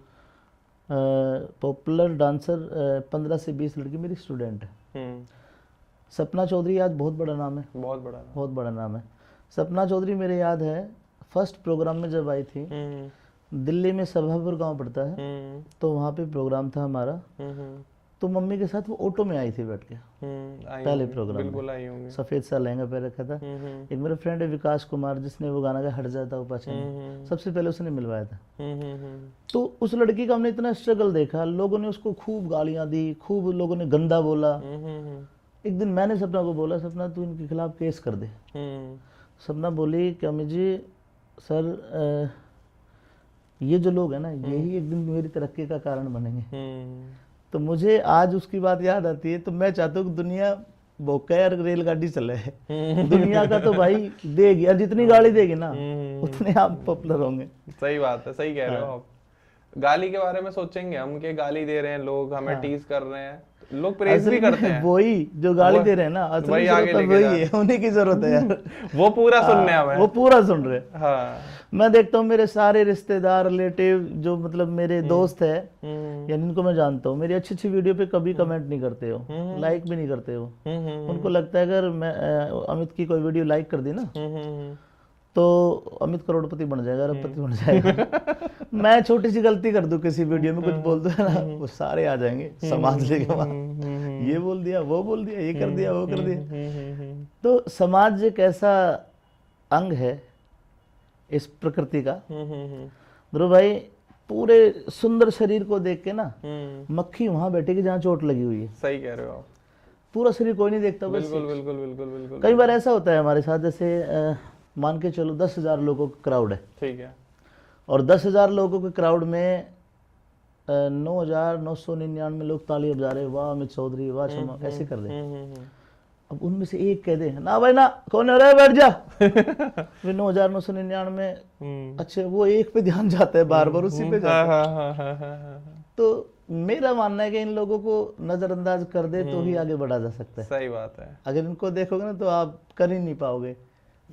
पॉपुलर डांसर, पंद्रह से बीस लड़की मेरी स्टूडेंट है। हम्म, सपना चौधरी आज बहुत बड़ा नाम है, बहुत बड़ा नाम। बहुत बड़ा नाम है। सपना चौधरी, मेरे याद है, फर्स्ट प्रोग्राम में जब आई थी, हम्म, दिल्ली में सभापुर गांव पड़ता है, हम्म, तो वहाँ पे प्रोग्राम था हमारा। हम्म, हम्म, तो मम्मी के साथ वो ऑटो में आई थी बैठ के, हम्म, आई पहले होंगी, प्रोग्राम में। बिल्कुल आई होंगी। सफ़ेद सा लहंगा पहन रखा था। हम्म, हम्म, एक मेरा फ्रेंड है विकास कुमार, जिसने वो गाना गाया हट जाता हूँ पाछे में। हम्म, हम्म, सबसे पहले उसने मिलवाया था। हम्म, हम्म, हम्म, तो उस लड़की का हमने इतना स्ट्रगल देखा, लोगों ने उसको खूब गालियाँ दी, खूब लोगों ने गंदा बोला। हम्म, हम्म, हम्म, एक दिन मैंने सपना को बोला, "सपना, तू इनके खिलाफ केस कर दे।" हम्म, सपना बोली कि अमित जी, सर, अ, ये जो लोग हैं ना, यही एक दिन मेरी तरक्की का कारण बनेंगे। हम्म, तो मुझे आज उसकी बात याद आती है, तो मैं चाहता हूँ कि दुनिया भोंके और रेलगाड़ी चले। हम्म, दुनिया का तो भाई देगी, और जितनी गाली देगी ना, हम्म, उतने आप पॉपुलर होंगे। सही बात है, सही कह रहे हो हाँ। आप। गाली के बारे में सोचेंगे हम कि गाली दे रहे हैं लोग, हमें हाँ। टीज कर रहे हैं, लोग प्रेज असल भी करते में हैं। वही जो गाली वो- दे रहे हैं ना, असल वही में आगे जरूरत लेके वही जा है, उन्हीं की जरूरत है यार। वो पूरा सुनने हाँ, हमें। वो पूरा सुन रहे हैं। हाँ। मैं देखता हूँ मेरे सारे रिश्तेदार, रिलेटिव, जो मतलब मेरे दोस्त है हम्म, या जिनको मैं जानता हूँ, मेरी अच्छी अच्छी वीडियो पे कभी कमेंट नहीं करते हो, हम्म। लाइक भी नहीं करते हो। हम्म, हम्म, उनको लगता है अगर मैं, अ, अमित की कोई वीडियो लाइक कर दी ना, हम्म, हम्म, हम्म। तो अमित करोड़पति बन जाएगा, अरबपति बन जाएगा। मैं छोटी सी गलती कर दूं किसी वीडियो में, कुछ बोल दूं, है ना, वो सारे आ जाएंगे, समाज लेके वहाँ। हम्म, हम्म, हम्म, ये बोल दिया, वो बोल दिया, ये कर दिया, वो कर दिया। हम्म, हम्म, हम्म, हम्म। तो समाज एक ऐसा अंग है इस प्रकृति का। हम्म, हम्म, हम्म, ध्रुव भाई, पूरे सुंदर शरीर को देख के ना, हम्म। मक्खी वहां बैठेगी जहाँ चोट लगी हुई है। सही कह रहे हो आप। पूरा शरीर कोई नहीं देखता, बस बिल्कुल, बिल्कुल, बिल्कुल, बिल्कुल। कई बार ऐसा होता है हमारे साथ, जैसे, अ, मान के चलो, दस हजार लोगों का क्राउड है, ठीक है। और दस हजार लोगों के क्राउड में, अ, नौ हजार नौ सौ निन्यानवे लोग तालियां बजा रहे, "वाह अमित चौधरी, वाह शर्मा", ऐसे कर दे। हम्म, हम्म, हम्म। अब उनमें से एक कह दे, "ना भाई ना, कौन है रे, बैठ जा।" वे नौ हजार नौ सौ निन्यानवे, हम्म। अच्छा, वो एक पे ध्यान जाता है बार बार, उसी पे जाता हाँ, है। हाँ, हाँ, हाँ, हाँ, हाँ। तो मेरा मानना है कि इन लोगों को नजरअंदाज कर दे तो ही आगे बढ़ा जा सकता है। सही बात है। अगर इनको देखोगे ना, तो आप कर ही नहीं पाओगे।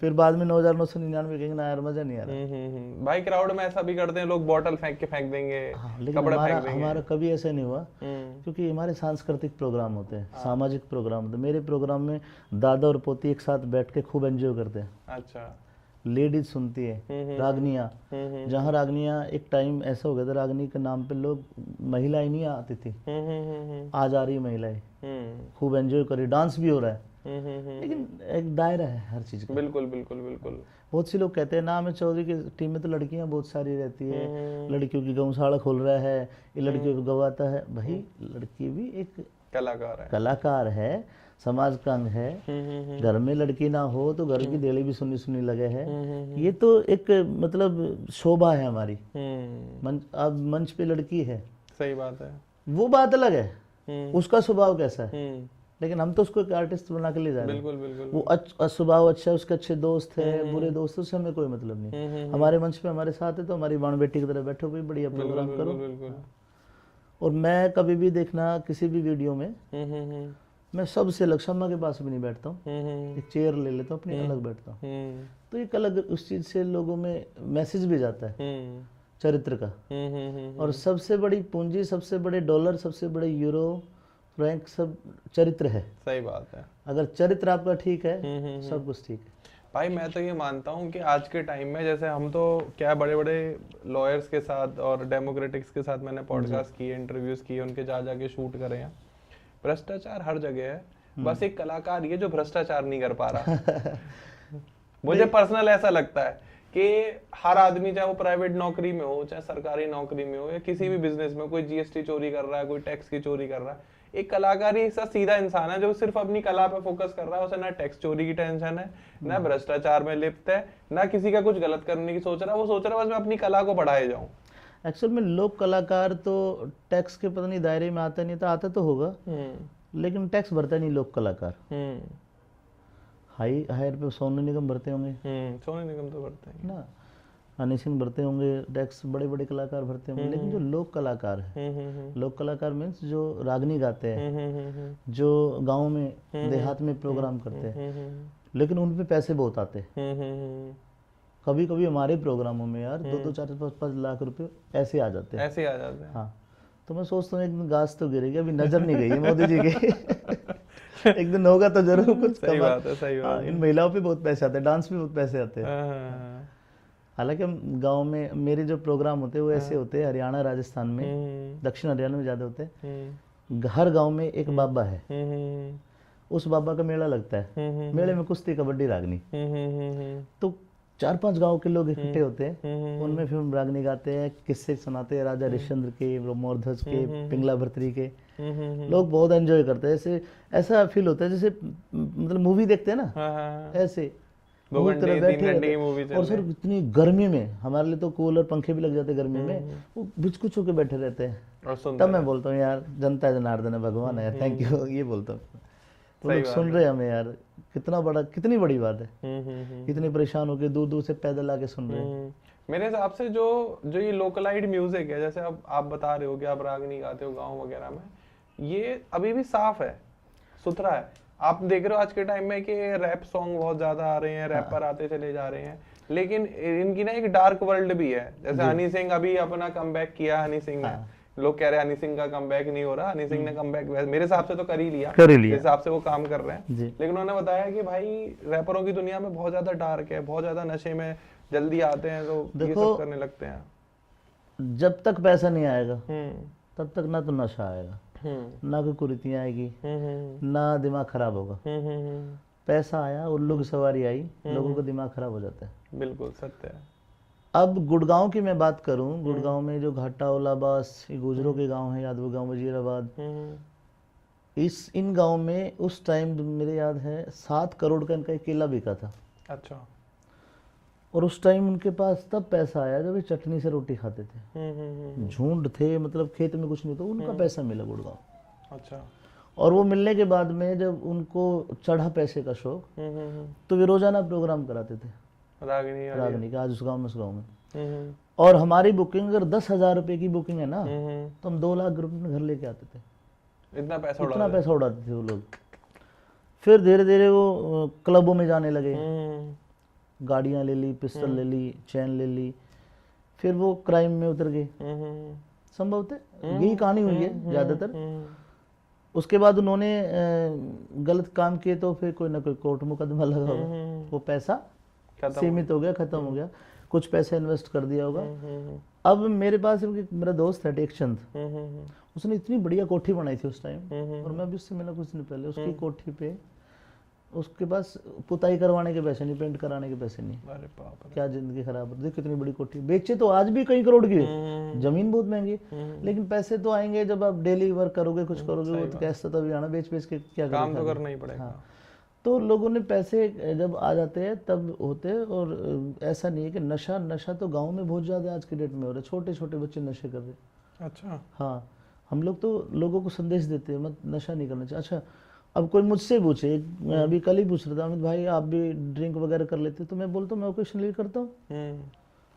फिर बाद में नौ हजार नौ सौ निन्यानवे कहेंगे, "ना यार, मजा नहीं आ रहा।" हम्म, हम्म, हम्म। भाई, क्राउड में ऐसा भी करते हैं लोग, बॉटल फेंक के फेंक देंगे, हाँ, लेकिन कपड़े हमारा फेंक देंगे। हमारा कभी ऐसा नहीं हुआ, हम्म। क्योंकि हमारे सांस्कृतिक प्रोग्राम होते हैं, सामाजिक प्रोग्राम होते हैं। मेरे प्रोग्राम में दादा और पोती एक साथ बैठ के खूब एंजॉय करते हैं। अच्छा। लेडीज सुनती है, हम्म, हम्म, रागनियाँ। हम्म, हम्म, जहाँ रागनियाँ, एक टाइम ऐसा हो गया था, रागनी के नाम पे लोग, महिलाएं नहीं आती थी, हम्म, हम्म, हम्म, हम्म। आज आ रही है महिलाएं। खूब एंजॉय करी, डांस भी हो रहा है, हम्म, हम्म, हम्म, लेकिन एक दायरा है हर चीज़ का। बिल्कुल, बिल्कुल, बिल्कुल। बहुत से लोग कहते हैं ना, हमें चौधरी की टीम में तो लड़कियां बहुत सारी रहती है, हम्म। लड़कियों की गौशाला खोल रहा है, ये लड़कियों को गवाता है। भाई, लड़की भी एक कलाकार है। कलाकार है, समाज का अंग है। हम्म, हम्म, हम्म। घर में लड़की ना हो तो घर की देली भी सुन्नी सुन्नी लगे है। हम्म, हम्म, हम्म। ये तो एक, मतलब, शोभा है हमारी। हम्म, मंच, अब मंच पे लड़की है, सही बात है। वो बात अलग है, हम्म, उसका स्वभाव कैसा है, हम्म, लेकिन हम तो उसको एक आर्टिस्ट बना के ले जा रहे हैं। बिल्कुल, बिल्कुल। वो अच्छ, स्वभाव अच्छा है उसका, अच्छे दोस्त है, बुरे दोस्त है, उससे हमें कोई मतलब नहीं। हम्म, हम्म, हमारे मंच पे हमारे साथ है तो हमारी बाण बेटी की तरह बैठो भाई, बढ़िया बिल्कुल, प्रोग्राम बिल्कुल, करो। बिल्कुल। और मैं कभी भी, देखना, किसी भी वीडियो में हम्म, हम्म, हम्म, मैं सबसे अलग, शम्मा के पास भी नहीं बैठता हूँ, हम्म, हम्म, एक चेयर ले लेता हूँ, अपनी अलग बैठता हूँ। हम्म, तो एक अलग उस चीज़ से लोगों में मैसेज भी जाता है हम्म, चरित्र का। हम्म, हम्म, हम्म, और सबसे बड़ी पूंजी, सबसे बड़े डॉलर, सबसे बड़े यूरो, फ्रैंक, सब चरित्र है। सही बात है। अगर चरित्र आपका ठीक है, हम्म, हम्म, सब कुछ ठीक है। भाई, मैं तो ये मानता हूँ कि आज के टाइम में, जैसे हम तो क्या बड़े बड़े लॉयर्स के साथ और डेमोक्रेटिक्स के साथ मैंने पॉडकास्ट किए, इंटरव्यूज किए, उनके जा जाके शूट करे हैं। भ्रष्टाचार हर जगह है, बस एक कलाकार ये जो भ्रष्टाचार नहीं कर पा रहा। मुझे पर्सनल ऐसा लगता है कि हर आदमी, चाहे वो प्राइवेट नौकरी में हो, चाहे सरकारी नौकरी में हो, या किसी भी बिजनेस में, कोई जीएसटी चोरी कर रहा है, कोई टैक्स की चोरी कर रहा है, एक कलाकार ही ऐसा सीधा इंसान है जो सिर्फ अपनी कला पे फोकस कर रहा है। उसे ना टैक्स चोरी की टेंशन है, ना भ्रष्टाचार में लिप्त है, ना किसी का कुछ गलत करने की सोच रहा है। वो सोच रहा है बस मैं अपनी कला को बढ़ाए जाऊं। एक्चुअल में लोक कलाकार तो टैक्स के, पता नहीं, दायरे में आता नहीं, तो आता तो होगा, हम्म, लेकिन टैक्स भरता नहीं लोक कलाकार। हम्म, हाई हायर पे सोनू निगम भरते होंगे हम्म, सोनू निगम तो भरते हैं। ना, हनी सिंह भरते होंगे टैक्स, बड़े बड़े कलाकार भरते होंगे, लेकिन जो लोक कलाकार है, हम्म, हम्म, हम्म, लोक कलाकार मीन्स जो रागनी गाते हैं, हम्म, हम्म, हम्म, हम्म, जो गाँव में, देहात में प्रोग्राम करते हैं, हम्म, हम्म, लेकिन उन पे पैसे बहुत आते हैं। हम्म, हम्म, हम्म, कभी कभी हमारे प्रोग्रामों में, यार, दो दो, चार चार, पाँच पाँच लाख रुपए ऐसे आ जाते हैं। ऐसे ही आ जाते हैं। हाँ, तो मैं सोचता हूँ, एक दिन घास तो गिरेगी, अभी नजर नहीं गई है मोदी जी की। एक दिन होगा तो जरूर कुछ सही कमाल। बात है, सही बात हाँ, इन महिलाओं पे बहुत पैसे आते हैं, डांस पे बहुत पैसे आते हैं। हाँ, हाँ, हाँ। हालांकि हम गाँव में, मेरे जो प्रोग्राम होते हैं वो ऐसे होते हैं, हरियाणा, राजस्थान में, हम्म, दक्षिण हरियाणा में ज़्यादा होते हैं। हम्म, हर गांव में एक बाबा है, हम्म, हम्म, उस बाबा का मेला लगता है। हम्म, हम्म, मेले में कुश्ती, कबड्डी, रागनी। हम्म, हम्म, हम्म, हम्म, तो चार पांच गांव के लोग इकट्ठे होते हैं, हम्म, हम्म, उनमें फिर हम रागनी गाते हैं, किस्से सुनाते हैं राजा हरिश्चंद्र के, ब्रह्मोरध्वज के, हम्म, हम्म, पिंगला भरतरी के। हम्म, हम्म, हम्म। लोग बहुत एंजॉय करते हैं। ऐसे, ऐसा फील होता है जैसे, मतलब, मूवी देखते हैं ना, हाँ, हाँ, हाँ। ऐसे भगवान भूत तरह ने तीन बैठे घंटे की हो। मूवी चल और सर, रही। इतनी गर्मी में, हमारे लिए तो कूलर पंखे भी लग जाते हैं गर्मी में, वो बिचकुच होके बैठे रहते हैं। और सुनते तब मैं हैं। बोलता हूँ, यार, जनता जनार्दन है, भगवान है, थैंक यू, ये बोलता हूँ। तो सही लोग बात सुन है। रहे हैं हमें, यार, कितना बड़ा, कितनी बड़ी बात है। हम्म, हम्म, हम्म। इतने परेशान होके दूर दूर से पैदल आके सुन रहे हैं। हम्म। मेरे हिसाब से जो, जो ये लोकलाइड म्यूजिक है, जैसे अब आप बता रहे हो कि आप रागनी गाते हो गाँव वगैरह में, ये अभी भी साफ है, सुथरा है। आप देख रहे हो आज के टाइम में कि रैप सॉन्ग बहुत ज्यादा आ रहे हैं, रैपर आते चले जा रहे हैं, लेकिन इनकी ना एक डार्क वर्ल्ड भी है। जैसे हनी सिंह अभी अपना कमबैक किया, हनी सिंह ने, हाँ। लोग कह रहे हैं हनी सिंह का कमबैक नहीं हो रहा, हनी सिंह ने कमबैक, मेरे हिसाब से तो कर ही लिया, कर ही लिया। जिस हिसाब से वो काम कर रहे हैं। जी। लेकिन उन्होंने बताया कि भाई, रैपरों की दुनिया में बहुत ज्यादा डार्क है, बहुत ज्यादा नशे में जल्दी आते हैं, तो ये देखो, सब करने लगते हैं। जब तक पैसा नहीं आएगा, हम्म, तब तक ना तो नशा आएगा, हम्म, ना कोई कुरीतियाँ आएगी, हम्म, हम्म, ना दिमाग खराब होगा। हम्म, हम्म, हम्म। पैसा आया, उल्लू की सवारी आई, लोगों का दिमाग खराब हो जाता है। बिल्कुल सत्य है। अब गुड़गांव की मैं बात करूं, गुड़गांव में जो घाटा, ओलाबास, ये गुजरों के गांव है, यादव गांव, वजीराबाद, हम्म, इस, इन गांव में उस टाइम, मेरे याद है, सात करोड़ का इनका एक केला बिका था। अच्छा। और उस टाइम उनके पास तब पैसा आया जब ये चटनी से रोटी खाते थे। हम्म, हम्म, हम्म, झुंड थे, मतलब, खेत में कुछ नहीं था, उनका पैसा मिला गुड़गांव। अच्छा। और वो मिलने के बाद में जब उनको चढ़ा पैसे का शौक, हम्म, हम्म, हम्म। तो वे रोजाना प्रोग्राम कराते थे रागनी, रागनी का, आज उस गांव में, उस गांव में। हम्म, हम्म, और हमारी बुकिंग अगर दस हजार रुपए की बुकिंग है ना, हम्म, हम्म। तो हम दो लाख रुपए अपने घर लेके आते थे। इतना पैसा उड़ा इतना देते। पैसा उड़ाते थे वो लोग। फिर धीरे धीरे वो, अ, क्लबों में जाने लगे, हम्म, गाड़ियां ले ली, पिस्तल ले ली, चैन ले ली, फिर वो क्राइम में उतर गए। हम्म, हम्म, संभवतः यही कहानी हुई है हम्म, ज्यादातर। हम्म, उसके बाद उन्होंने, अ, गलत काम किए तो फिर कोई ना कोई कोर्ट मुकदमा लगा होगा। हम्म। वो पैसा खत्म। सीमित हो गया, खत्म हो गया। कुछ पैसा इन्वेस्ट कर दिया होगा। हम्म, हम्म, हम्म, अब मेरे पास एक मेरा दोस्त है टेकचंद, हम्म, हम्म, हम्म, उसने इतनी बढ़िया कोठी बनाई थी उस टाइम, हम्म, हम्म, और मैं अभी उससे मिला कुछ दिन पहले। उसकी हम्म। कोठी पे, उसके पास पुताई करवाने के पैसे नहीं, पेंट कराने के पैसे नहीं। अरे बाप रे। क्या जिंदगी खराब है। देख, कितनी बड़ी कोठी, बेचे तो आज भी कई करोड़ की है। हम्म, जमीन बहुत महंगी है, हम्म, लेकिन पैसे तो आएंगे जब आप डेली वर्क करोगे, कुछ हम्म, करोगे। सही वो तो बात। कैश तो तभी आना, बेच बेच के क्या काम करोगे तो आगे? करना ही पड़ेगा। हाँ। तो लोगों ने पैसे जब आ जाते हैं तब होते हैं, और अ, ऐसा नहीं है कि नशा, नशा तो गाँव में बहुत ज़्यादा आज के डेट में हो रहा है, छोटे छोटे बच्चे नशे कर रहे हैं। अच्छा। हाँ, हम लोग तो लोगों को संदेश देते हैं, मत, नशा नहीं करना चाहिए। अच्छा, अब कोई मुझसे पूछे, मैं अभी कल ही पूछ रहा था, "अमित भाई, आप भी ड्रिंक वगैरह कर लेते हो?" तो मैं बोलता हूँ, "मैं ओकेशनली करता हूँ।" हम्म,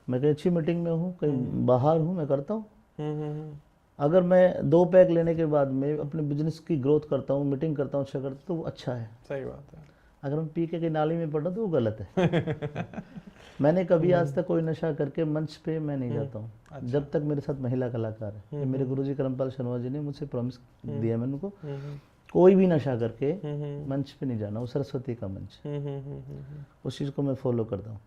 मैं कहीं अच्छी मीटिंग में हूँ, कहीं बाहर हूँ, मैं करता हूँ। हम्म, हम्म, हम्म। अगर मैं दो पैक लेने के बाद में अपने बिजनेस की ग्रोथ करता हूँ, मीटिंग करता हूँ, अच्छा करता हूँ, तो वो अच्छा है। सही बात है। अगर मैं पी के कहीं नाली में पड़ा तो वो गलत है। मैंने कभी आज तक कोई नशा करके मंच पे मैं नहीं जाता हूँ, अच्छा। जब तक मेरे साथ महिला कलाकार है। ये हम्म, मेरे हम्म। गुरुजी करमपाल शर्मा जी ने मुझसे प्रॉमिस दिया मैंने उनको, हम्म, हम्म, कोई भी नशा करके हम्म, हम्म। मंच पे नहीं जाना, वो सरस्वती का मंच, हम्म, हम्म, हम्म, हम्म, हम्म। उस चीज़ को मैं फॉलो करता हूँ।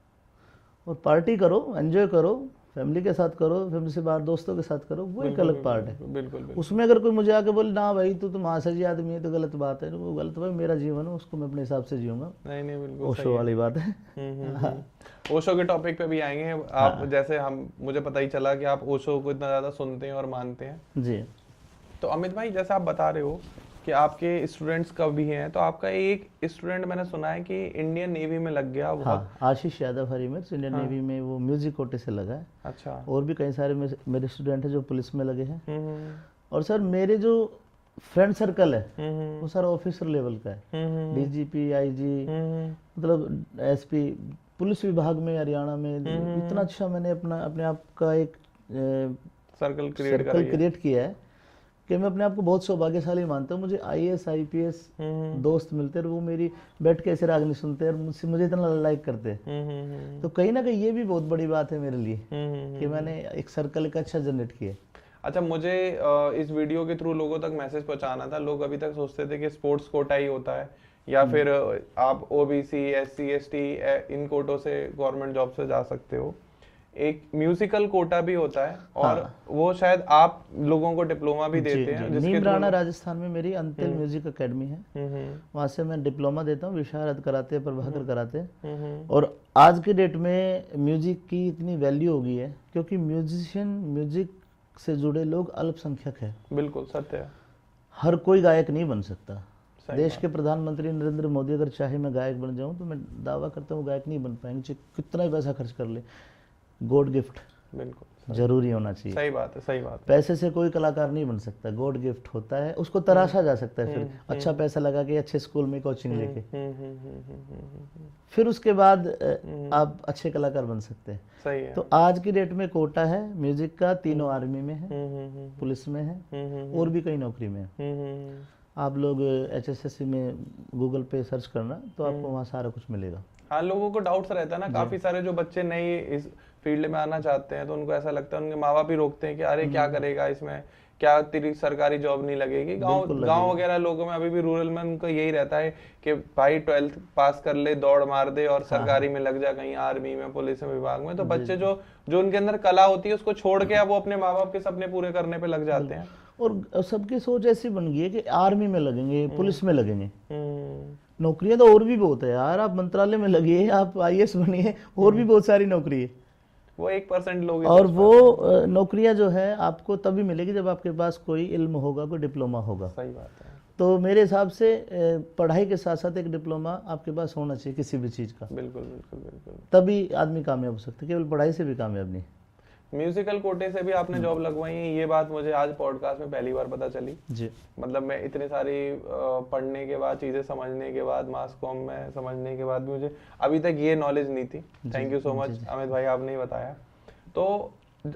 और पार्टी करो, एंजॉय करो, फैमिली के साथ करो, फैमिली से बाहर दोस्तों के साथ करो, वो एक बिल्कुल, अलग पार्ट है। बिल्कुल, बिल्कुल, बिल्कुल। उसमें अगर कोई मुझे आके बोले, "ना भाई, तू तो महासजी आदमी है, तो गलत बात है", वो गलत, भाई, मेरा जीवन है, उसको मैं अपने हिसाब से जीऊंगा। नहीं, नहीं, बिल्कुल ओशो सही है। वाली बात है। हम्म, हम्म, हम्म। ओशो के टॉपिक पे भी आएंगे आप। हाँ। जैसे हम, मुझे पता ही चला कि आप ओशो को इतना ज़्यादा सुनते हैं और मानते हैं। जी। तो अमित भाई, जैसे आप बता रहे हो कि आपके स्टूडेंट्स का भी हैं, तो आपका एक स्टूडेंट, मैंने सुना है कि इंडियन नेवी में लग गया। बहुत हाँ, आशीष यादव हरीमिर्च इंडियन हाँ। नेवी में वो म्यूजिक कोटे से लगा है। अच्छा। और भी कई सारे मेरे, मेरे स्टूडेंट हैं जो पुलिस में लगे हैं। हम्म, हम्म, और सर, मेरे जो फ्रेंड सर्कल है, हम्म, हम्म, वो सारा ऑफिसर लेवल का है। हम्म, हम्म, डीजीपी, आईजी, हम्म, हम्म। मतलब एसपी, पुलिस विभाग में हरियाणा में हम्म, हम्म, इतना अच्छा मैंने अपना, अपने आप का एक सर्कल क्रिएट कर सर्कल क्रिएट किया है कि मैं अपने आप को बहुत सौभाग्यशाली मानता हूँ। मुझे आईएएस, आईपीएस हम्म, हम्म। दोस्त मिलते हैं और वो मेरी बैठ के ऐसे रागनी सुनते हैं और मुझसे, मुझे इतना लाइक करते हैं। हम्म, हम्म, हम्म, तो कहीं ना कहीं ये भी बहुत बड़ी बात है मेरे लिए हम्म, हम्म, कि मैंने एक सर्कल एक अच्छा जनरेट किया है। अच्छा, मुझे अ, इस वीडियो के थ्रू लोगों तक मैसेज पहुंचाना था। लोग अभी तक सोचते थे कि स्पोर्ट्स कोटा ही होता है या फिर अ, आप ओबीसी, एससी, एसटी, इन कोटों से गवर्नमेंट जॉब से जा सकते हो। एक म्यूजिकल कोटा भी होता है और हाँ। वो शायद आप लोगों को डिप्लोमा भी जी, देते हैं, जी। जिसके नीमराना through राजस्थान में मेरी अंतिल म्यूजिक एकेडमी है, हम्म, हम्म, वहाँ से मैं डिप्लोमा देता हूँ, विशारद कराते हैं, प्रभाकर कराते हैं। हम्म, हम्म, और आज के डेट में म्यूजिक की इतनी वैल्यू हो गई है क्योंकि म्यूजिशियन, म्यूजिक से जुड़े लोग अल्पसंख्यक है। बिल्कुल सत्य है। हर कोई गायक नहीं बन सकता। सही देश बात। के प्रधानमंत्री नरेंद्र मोदी अगर चाहे मैं गायक बन जाऊं तो मैं दावा करता हूँ वो गायक नहीं बन पाएंगे, चाहे कितना ही पैसा खर्च कर ले। गॉड गिफ्ट बिल्कुल जरूरी होना चाहिए। सही बात है, सही बात है। पैसे से कोई कलाकार नहीं बन सकता, गॉड गिफ्ट होता है, उसको तराशा जा सकता है। फिर हम्म, अच्छा पैसा लगा के अच्छे स्कूल में कोचिंग लेके, हम्म, हम्म, हम्म, हम्म, हम्म, हम्म, हम्म। फिर उसके बाद अ, हम्म। आप अच्छे कलाकार बन सकते हैं। सही है। तो आज की डेट में कोटा है म्यूजिक का, तीनों आर्मी में है, हम्म, हम्म, हम्म, पुलिस में है, हम्म, हम्म, और भी कई नौकरी में है। हम्म, हम्म, हम्म। आप लोग एचएसएससी में गूगल पे सर्च करना तो आपको वहाँ सारा कुछ मिलेगा। हाँ, लोगों को डाउट्स रहता है ना, काफी सारे जो बच्चे नए इस फील्ड में आना चाहते हैं तो उनको ऐसा लगता है, उनके माँ बाप भी रोकते हैं कि अरे क्या करेगा इसमें, क्या तेरी सरकारी जॉब नहीं लगेगी। गांव बिल्कुल गांव वगैरह लोगों में, अभी भी रूरल में उनको यही रहता है कि भाई ट्वेल्थ पास कर ले, दौड़ मार दे और सरकारी में लग जा, कहीं आर्मी में, पुलिस में, विभाग में। तो बच्चे जो जो उनके अंदर कला होती है उसको छोड़ के अब वो अपने माँ बाप के सपने पूरे करने पे लग जाते हैं। और सबकी सोच ऐसी बन गई है कि आर्मी में लगेंगे, पुलिस में लगेंगे। हम्म, नौकरियां तो और भी बहुत है यार, आप मंत्रालय में लगिए, आप आईएएस बनिए, और भी बहुत सारी नौकरी है। वो एक परसेंट लोग ही और सोच वो अ, नौकरियां जो है आपको तभी मिलेगी जब आपके पास कोई इल्म होगा, कोई डिप्लोमा होगा। पाते हैं। सही बात है। तो मेरे हिसाब से अ, पढ़ाई के साथ साथ एक डिप्लोमा आपके पास होना चाहिए किसी भी चीज़ का, बिल्कुल, बिल्कुल, बिल्कुल। तभी आदमी कामयाब हो सकता है, केवल पढ़ाई से भी कामयाब नहीं। म्यूजिकल कोटे से भी आपने जॉब लगवाई है, ये बात मुझे आज पॉडकास्ट में पहली बार पता चली। जी। मतलब मैं इतने सारी अ, पढ़ने के बाद, चीज़ें समझने के बाद, मास कॉम में समझने के बाद भी मुझे अभी तक ये नॉलेज नहीं थी। Thank you so much Amit भाई, आपने ही बताया। तो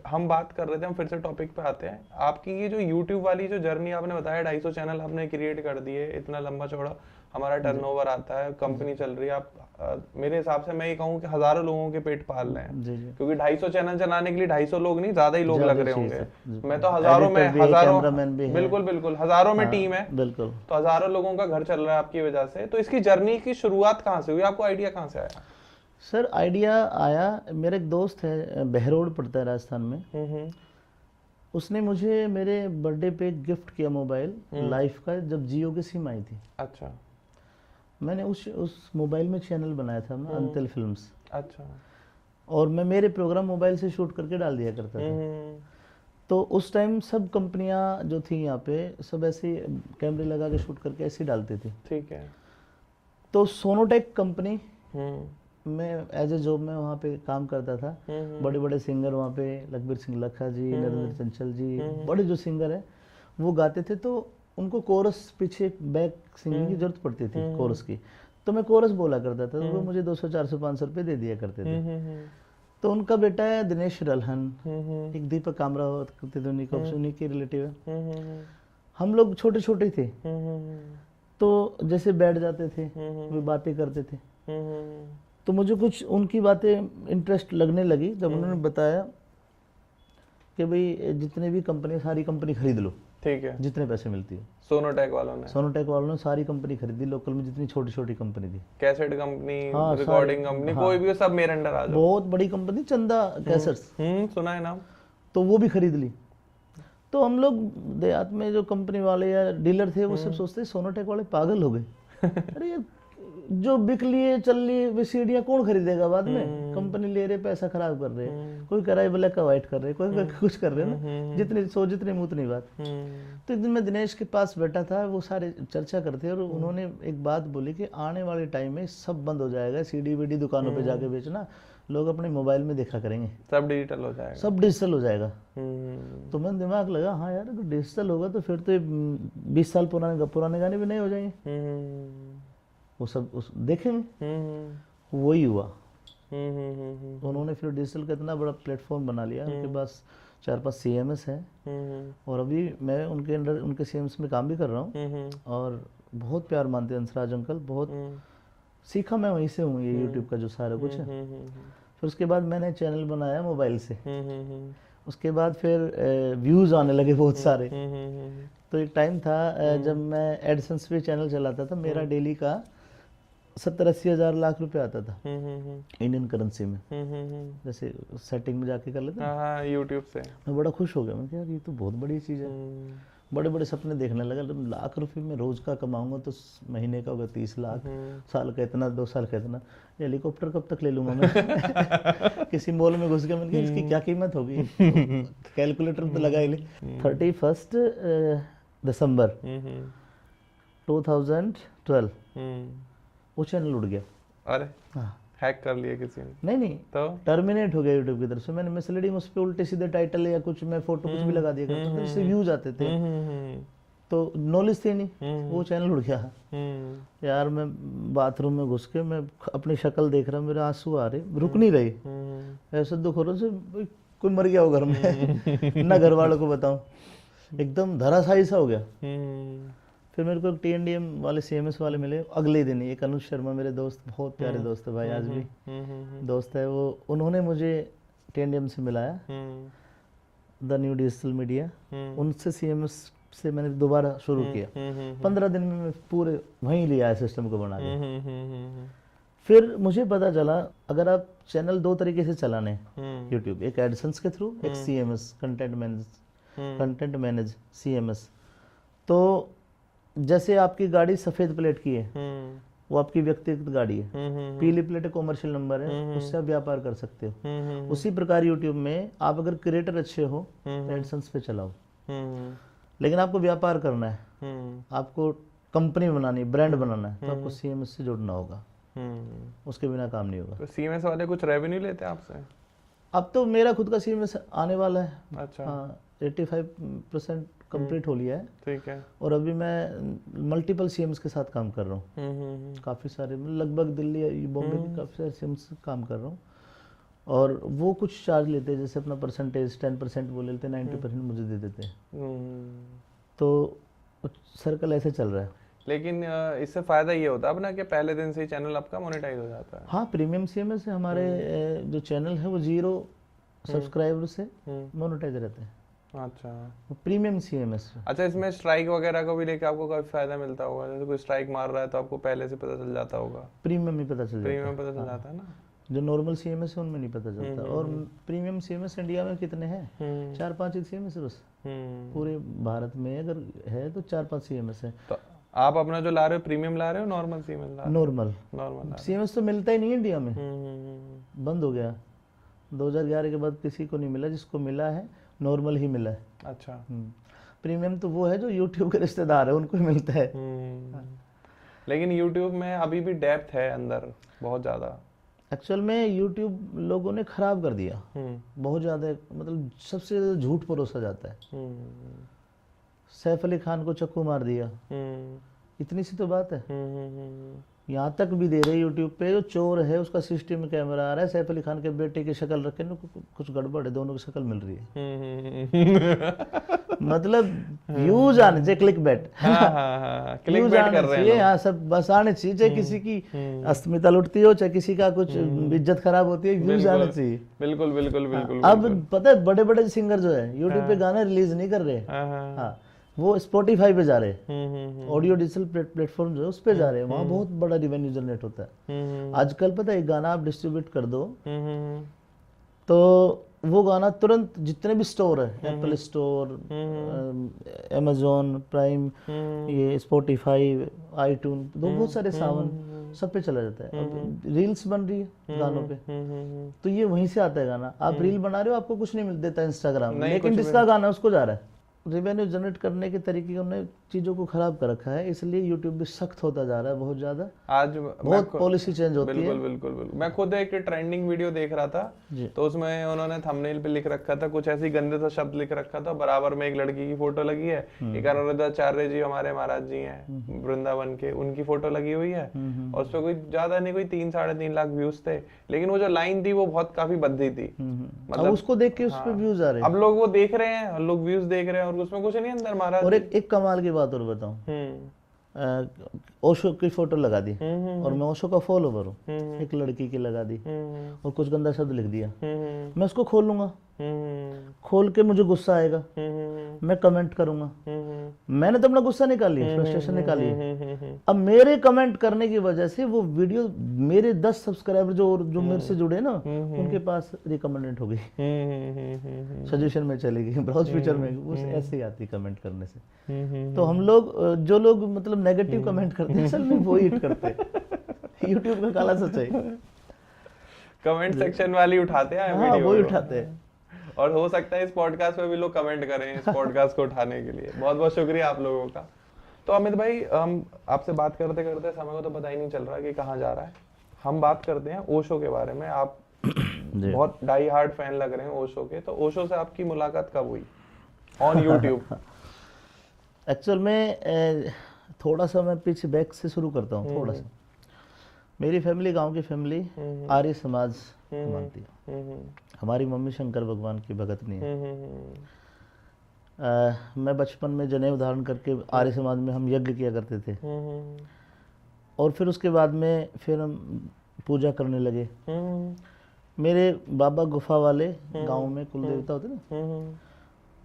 हम बात कर रहे थे, हम फिर से टॉपिक पे आते हैं। आपकी ये जो यूट्यूब वाली जो जर्नी आपने बताया, ढाई सौ चैनल आपने क्रिएट कर दिए, इतना लंबा चौड़ा हमारा टर्नओवर आता है, कंपनी चल रही है, आप अ, मेरे हिसाब से मैं ये कहूँ कि हज़ारों लोगों के पेट पाल रहे हैं। जी, जी। क्योंकि ढाई सौ चैनल चलाने के लिए ढाई सौ लोग नहीं, ज़्यादा ही लोग ज़्यादा लग रहे चाहिए होंगे। सर, जी। मैं तो हज़ारों में, एडिटर भी, हज़ारों, कैमरामैन भी है। बिल्कुल, बिल्कुल, हज़ारों में हाँ, टीम है। बिल्कुल। तो हज़ारों लोगों का घर चल रहा है आपकी वजह से। तो इसकी जर्नी की शुरुआत कहाँ से हुई, आपको आइडिया कहाँ से आया? सर, आइडिया आया, मेरा एक दोस्त है, अ, बहरोड पड़ता है राजस्थान में। हम्म, हम्म। उसने मुझे मेरे बर्थडे पे गिफ्ट किया मोबाइल, हम्म। लाइफ का, जब जियो की सिम आई थी। अच्छा। मैंने उस उस मोबाइल में चैनल बनाया था अपना, हम्म। अंतिल फिल्म्स। अच्छा। और मैं मेरे प्रोग्राम मोबाइल से शूट करके डाल दिया करता था। हम्म। तो उस टाइम सब कंपनियां जो थी यहाँ पे, सब ऐसे कैमरे लगा के शूट करके ऐसे ही डालते थे। ठीक है। तो सोनोटेक कंपनी हम्म। में एज ए जॉब में वहाँ पे काम करता था। हम्म, हम्म। बड़े बड़े सिंगर वहाँ पे, लखबीर सिंह लखा जी, हम्म, नरेंद्र हम्म। चंचल जी, हम्म, हम्म। बड़े जो सिंगर हैं, वो गाते थे, तो उनको कोरस पीछे, बैक सिंगिंग की हम्म। जरूरत पड़ती थी, हम्म। कोरस की। तो मैं कोरस बोला करता था, तो वो हम्म। मुझे दो सौ, चार सौ, पाँच सौ रुपये दे दिया करते थे। हम्म, हम्म, हम्म। तो उनका बेटा है दिनेश रल्हन, हम्म, हम्म। एक दीपक कामरावत करते थे, उन्हीं का, हम्म। उन्हीं के रिलेटिव है। हम्म, हम्म, हम्म। हम लोग छोटे छोटे थे, हम्म, हम्म, हम्म। तो जैसे बैठ जाते थे, हम्म, हम्म। वे बातें करते थे। हम्म, हम्म, हम्म। तो मुझे कुछ उनकी बातें इंटरेस्ट लगने लगी, जब हम्म। उन्होंने बताया कि भाई, जितने भी कंपनी, सारी कंपनी खरीद लो, ठीक है। जितने पैसे मिलती है। सोनोटेक वालों ने। सोनोटेक वालों ने सारी कंपनी खरीदी, लोकल में जितनी छोटी छोटी कंपनी थी। कैसेट कंपनी, हाँ, रिकॉर्डिंग सारी, कंपनी, हाँ। कोई भी हो, सब मेरे अंडर आ जाओ। बहुत बड़ी कंपनी चंदा हम्म, कैसेट्स। हम्म, सुना है नाम। तो वो भी खरीद ली। तो हम लोग देहात में जो कंपनी वाले या डीलर थे, वो सब हम्म। सोचते, "सोनोटेक वाले पागल हो गए।" अरे यार, जो बिक लिए, चल लिए, वे सीडियाँ कौन खरीदेगा बाद में? हम्म। कंपनी ले रहे, पैसा खराब कर रहे। हम्म। कोई कह रहा है black and white कर रहे, कोई हम्म। कुछ कर रहे ना। हम्म, हम्म, हम्म। जितनी सोच, जितनी मुंह, उतनी बात। हम्म। तो एक दिन मैं दिनेश के पास बैठा था, वो सारे चर्चा करते और हम्म। उन्होंने एक बात बोली कि आने वाले टाइम में सब बंद हो जाएगा, सीडी वीडी दुकानों पे हम्म। जाके बेचना, लोग अपने मोबाइल में देखा करेंगे। सब डिजिटल हो जाएगा। सब डिजिटल हो जाएगा। हम्म। तो मैंने दिमाग लगा, हाँ यार, अगर डिजिटल होगा तो फिर तो ये, हम्म, बीस साल पुराने गा-, पुराने गाने भी नए हो जाएंगे। हम्म। वो सब उस, देखेंगे। हम्म। वही हुआ। हम्म, हम्म, हम्म, हम्म। उन्होंने फिर डिजिटल का इतना बड़ा प्लेटफॉर्म बना लिया, उनके हम्म। पास चार पांच सीएमएस हैं। हम्म, हम्म। और अभी मैं उनके अंडर, उनके सीएमएस में काम भी कर रहा हूँ। हम्म, हम्म। और बहुत प्यार मानते हैं हंसराज अंकल, बहुत हम्म। सीखा मैं वहीं से हूँ, ये हम्म। YouTube का जो सारा कुछ है। हम्म, हम्म, हम्म, हम्म। फिर उसके बाद मैंने चैनल बनाया मोबाइल से। हम्म, हम्म, हम्म। उसके बाद फिर, अ, व्यूज आने लगे बहुत हम्म, सारे। हम्म, हम्म, हम्म। तो एक टाइम था, अ, हम्म। जब मैं एडसेंस पे चैनल चलाता था, मेरा हम्म। डेली का सत्तर अस्सी हज़ार लाख रुपया आता था। हम्म, हम्म, हम्म। इंडियन करेंसी में। हम्म, हम्म, हम्म। जैसे सेटिंग में जाके कर लेते हैं। हाँ, हाँ, YouTube से। मैं बड़ा खुश हो गया, मैं कहा, "यार, ये तो बहुत बड़ी चीज़ है।" हम्म। बड़े-बड़े सपने देखने लगा, "तुम लाख रुपए मैं रोज का कमाऊंगा तो स-, महीने का होगा तीस लाख, हम्म। साल का इतना, दो साल का इतना, हेलीकॉप्टर कब तक ले लूंगा मैं?" किसी मॉल में घुस गया, मैंने कहा, "इसकी हम्म। क्या कीमत होगी?" कैलकुलेटर तो लगा ही ले। हम्म। थर्टी फर्स्ट, अ, दिसंबर हम्म, हम्म। टू थाउजेंड ट्वेल्व, हम्म। वो चैनल उड़ गया। अरे, हाँ। हैक कर लिया किसी ने? नहीं, नहीं। तो? टर्मिनेट हो गया YouTube की तरफ से। मैंने मिसलीडिंग उस पे उल्टे सीधे टाइटल या कुछ, मैं फोटो कुछ भी हम्म, लगा दिया करता हम्म, था, जिससे हम्म, व्यूज आते थे। हम्म, हम्म, हम्म। तो नॉलेज थी नहीं, हम्म। वो चैनल उड़ गया। हम्म। यार, मैं बाथरूम में घुस के मैं ख-, अपनी शक्ल देख रहा, मेरे आंसू आ रहे, रुक हम्म। नहीं रहे। हम्म। ऐसा दुख हो रहा जैसे कोई मर गया हो घर में। हम्म। ना घर वालों को बताऊं, एकदम धराशायी सा हो गया। हम्म। फिर मेरे को एक टीएनडीएम वाले, सीएमएस वाले मिले अगले दिन ही, एक अनुज शर्मा, मेरे दोस्त, बहुत प्यारे हम्म। दोस्त है भाई आज हम्म, भी, हम्म, हम्म, हम्म। दोस्त है वो, उन्होंने मुझे टीएनडीएम से मिलाया, हम्म। द न्यू डिजिटल मीडिया, हम्म। उनसे, सीएमएस से मैंने दोबारा शुरू हम्म, किया। हम्म, हम्म, हम्म। पंद्रह दिन में मैं पूरे वहीं ले आया सिस्टम को बना के। हम्म, हम्म, हम्म, हम्म, हम्म। फिर मुझे पता चला, अगर आप चैनल दो तरीके से चलाने हैं, हम्म। YouTube, एक एडसेंस के थ्रू, एक हम्म। सीएमएस, कंटेंट मैनेज, हम्म। Content manage, CMS. तो जैसे आपकी गाड़ी सफेद प्लेट की है, हम्म। वो आपकी व्यक्तिगत गाड़ी है। हम्म, हम्म, हम्म। पीली प्लेट कमर्शियल नंबर है, हम्म, हम्म। उससे आप व्यापार कर सकते हो। हम्म, हम्म, हम्म। उसी प्रकार YouTube में आप अगर क्रिएटर अच्छे हो, हम्म, तो हम्म। एडसेंस पे चलाओ। हम्म। लेकिन आपको व्यापार करना है, हम्म। आपको कंपनी बनानी, ब्रांड हम्म। बनाना है, तो हम्म। आपको सीएमएस से जुड़ना होगा। हम्म। उसके बिना काम नहीं होगा। तो सीएमएस वाले कुछ रेवेन्यू लेते हैं आपसे? अब तो मेरा खुद का सीएमएस आने वाला है। अच्छा। हाँ, एटी फाइव परसेंट कंप्लीट हम्म। हो लिया है। ठीक है। और अभी मैं मल्टीपल सीएमएस के साथ काम कर रहा हूँ। हम्म, हम्म, हम्म। काफ़ी सारे, मतलब, लगभग दिल्ली, बॉम्बे के हम्म। काफ़ी सारे सीएमएस काम कर रहा हूँ। और वो कुछ चार्ज लेते हैं, जैसे अपना परसेंटेज टेन परसेंट वो ले लेते हैं, नाइन्टी परसेंट हम्म। मुझे दे देते हैं। हम्म। तो सर्कल ऐसे चल रहा है। लेकिन, अ, इससे फ़ायदा ये होता है अपना कि पहले दिन से ही चैनल आपका मोनेटाइज हो जाता है। हाँ, प्रीमियम सीएमएस से हमारे, हम्म। अ, जो चैनल है, वो ज़ीरो हम्म। सब्सक्राइबर से हम्म। मोनेटाइज रहते हैं। अच्छा। वो प्रीमियम सीएमएस है। अच्छा, इसमें स्ट्राइक वगैरह को भी लेके आपको काफ़ी फ़ायदा मिलता होगा, जैसे कोई स्ट्राइक मार रहा है तो आपको पहले से पता चल जाता होगा। प्रीमियम में पता चल जाता प्रीमियम है। पता चल हाँ। जाता है ना। जो नॉर्मल सीएमएस है उनमें नहीं पता चलता। और प्रीमियम सीएमएस इंडिया में कितने हैं? हम्म, चार पांच ही सीएमएस बस। हम्म। पूरे भारत में अगर है तो चार पांच सीएमएस है। तो आप अपना जो ला रहे हो, प्रीमियम ला रहे हो, नॉर्मल सीएमएस ला रहे नॉर्मल हो? नॉर्मल ला रहे सीएमएस तो मिलता ही नहीं इंडिया में। हो। हम्म, हम्म, हम्म, बंद हो गया। दो हज़ार ग्यारह के बाद किसी को नहीं मिला, जिसको मिला है नॉर्मल ही मिला है। अच्छा। हम्म। प्रीमियम तो वो है जो यूट्यूब के रिश्तेदार है, उनको ही मिलता है। हम्म। लेकिन यूट्यूब में अभी भी डेप्थ है अंदर बहुत ज्यादा। एक्चुअल में यूट्यूब लोगों ने खराब कर दिया हम्म, बहुत ज्यादा। मतलब, सबसे ज्यादा झूठ परोसा जाता है। हम्म, सैफ अली खान को चाकू मार दिया, हम्म, इतनी सी तो बात है। हम्म, हम्म, हम्म, यहाँ तक भी दे रहे यूट्यूब पे, जो चोर है उसका सीसीटीवी में कैमरा आ रहा है, सैफ अली खान के बेटे की शक्ल रख के इनको कु- कुछ गड़बड़ है, दोनों की शक्ल मिल रही है। हम्म, मतलब, व्यूज आने चाहिए, क्लिक बेट, है हाँ ना? हाँ हाँ, व्यूज क्लिकबेट आने कर रहे हैं चाहिए, लोग। हाँ, सब बस आने चाहिए, चाहे किसी की हम्म, अस्मिता लुटती हो, चाहे किसी का कुछ इज्जत खराब होती है, व्यूज बिल्कुल, आने चाहिए। बिल्कुल बिल्कुल बिल्कुल अब बिल्कुल। पता है, बड़े बड़े सिंगर जो है यूट्यूब पे गाने रिलीज नहीं कर रहे, हाँ हाँ हाँ, वो स्पॉटिफाई पे जा रहे हैं, हम्म, हम्म, हम्म, ऑडियो डिजिटल प्लेटफॉर्म जो है उस पे जा रहे हैं, वहाँ बहुत बड़ा रेवेन्यू जनरेट होता है। हम्म, हम्म, आजकल पता है, एक गाना आप डिस्ट्रीब्यूट कर दो हम्म, हम्म, तो वो गाना तुरंत जितने भी स्टोर है, एप्पल स्टोर, अमेजोन प्राइम, हम्म, ये स्पॉटिफाई, आईट्यून, तो बहुत सारे सावन, हम्म, सब पे चला जाता है। अब रील्स बन रही है गानों पे, हम्म, हम्म, हम्म। तो ये वहीं से आता है गाना। आप रील बना रहे हो, आपको कुछ नहीं मिल देता इंस्टाग्राम, नहीं, लेकिन कुछ भी जिसका गाना है, उसको जा रहा है। रेवेन्यू जनरेट करने के तरीके उन्होंने चीज़ों को खराब कर रखा है, इसलिए यूट्यूब भी सख्त होता जा रहा है बहुत ज़्यादा। आज मैं बहुत खु- पॉलिसी चेंज होती है। बिल्कुल बिल्कुल बिल्कुल। मैं खुद एक ट्रेंडिंग वीडियो देख रहा था, जी। तो उसमें उन्होंने थंबनेल पे लिख रखा था, कुछ ऐसी गंदे सा शब्द लिख रखा था, बराबर में एक लड़की की फोटो लगी है, एक अनुरुद्धाचार्य जी हमारे महाराज जी हैं वृंदावन के, उनकी फोटो लगी हुई है, हम्म, हम्म। और उस पर कोई ज्यादा नहीं, कोई तीन साढ़े तीन लाख व्यूज थे, लेकिन वो जो लाइन थी वो बहुत काफी भद्दी थी। हम्म, हम्म। मतलब, अब उसको देख के उस पर व्यूज आ रहे हैं। अब लोग वो देख रहे हैं, लोग व्यूज देख रहे हैं, और उसमें कुछ नहीं अंदर महाराज और जी। एक, एक कमाल की बात और बताऊं, हम्म अ, ओशो की फोटो लगा दी हम्म, हम्म, और मैं ओशो का फॉलोवर हूँ, हम्म, एक लड़की की लगा दी हम्म, और कुछ गंदा शब्द लिख दिया। हम्म, मैं उसको खोलूंगा, हम्म, खोल के मुझे गुस्सा आएगा, हम्म, मैं कमेंट करूंगा। हम्म, मैंने तो अपना गुस्सा निकाल लिया, फ्रस्ट्रेशन निकाल ली। हम्म, हम्म, हम्म, अब मेरे कमेंट करने की वजह से वो वीडियो, मेरे दस सब्सक्राइबर जो, और जो मेरे से जुड़े ना, उनके पास रिकमेंडेड हो गई, हम्म, हम्म, हम्म, हम्म, सजेशन में चली गई, ब्राउज फीचर में, वो ऐसे ही आती कमेंट करने से। हम्म, हम्म, तो हम लोग, अ, जो लोग मतलब नेगेटिव कमेंट करते हैं, असल में वो हिट करते हैं। यूट्यूब का काला सच है। कमेंट सेक्शन वाली उठाते हैं हाँ, वीडियो वो ही को। उठाते हैं। और हो सकता है इस पॉडकास्ट में भी लोग कमेंट करें इस पॉडकास्ट को उठाने के लिए। बहुत बहुत शुक्रिया आप लोगों का। तो अमित भाई, हम आपसे बात करते करते समय को तो पता ही नहीं चल रहा कि कहाँ जा रहा है। हम बात करते हैं ओशो के बारे में। आप जी। बहुत डाई हार्ड फैन लग रहे हैं ओशो के, तो ओशो से आपकी मुलाकात कब हुई ऑन यूट्यूब? एक्चुअल में, अ, थोड़ा सा मैं पीछे बैक से शुरू करता हूँ, थोड़ा सा। मेरी फैमिली, गांव की फैमिली आर्य समाज मानती है। हमारी मम्मी शंकर भगवान की भगतनी है। अ, मैं बचपन में जनेऊ धारण करके आर्य समाज में हम यज्ञ किया करते थे, और फिर उसके बाद में फिर हम पूजा करने लगे। मेरे बाबा गुफा वाले, गांव में कुल देवता होते ना,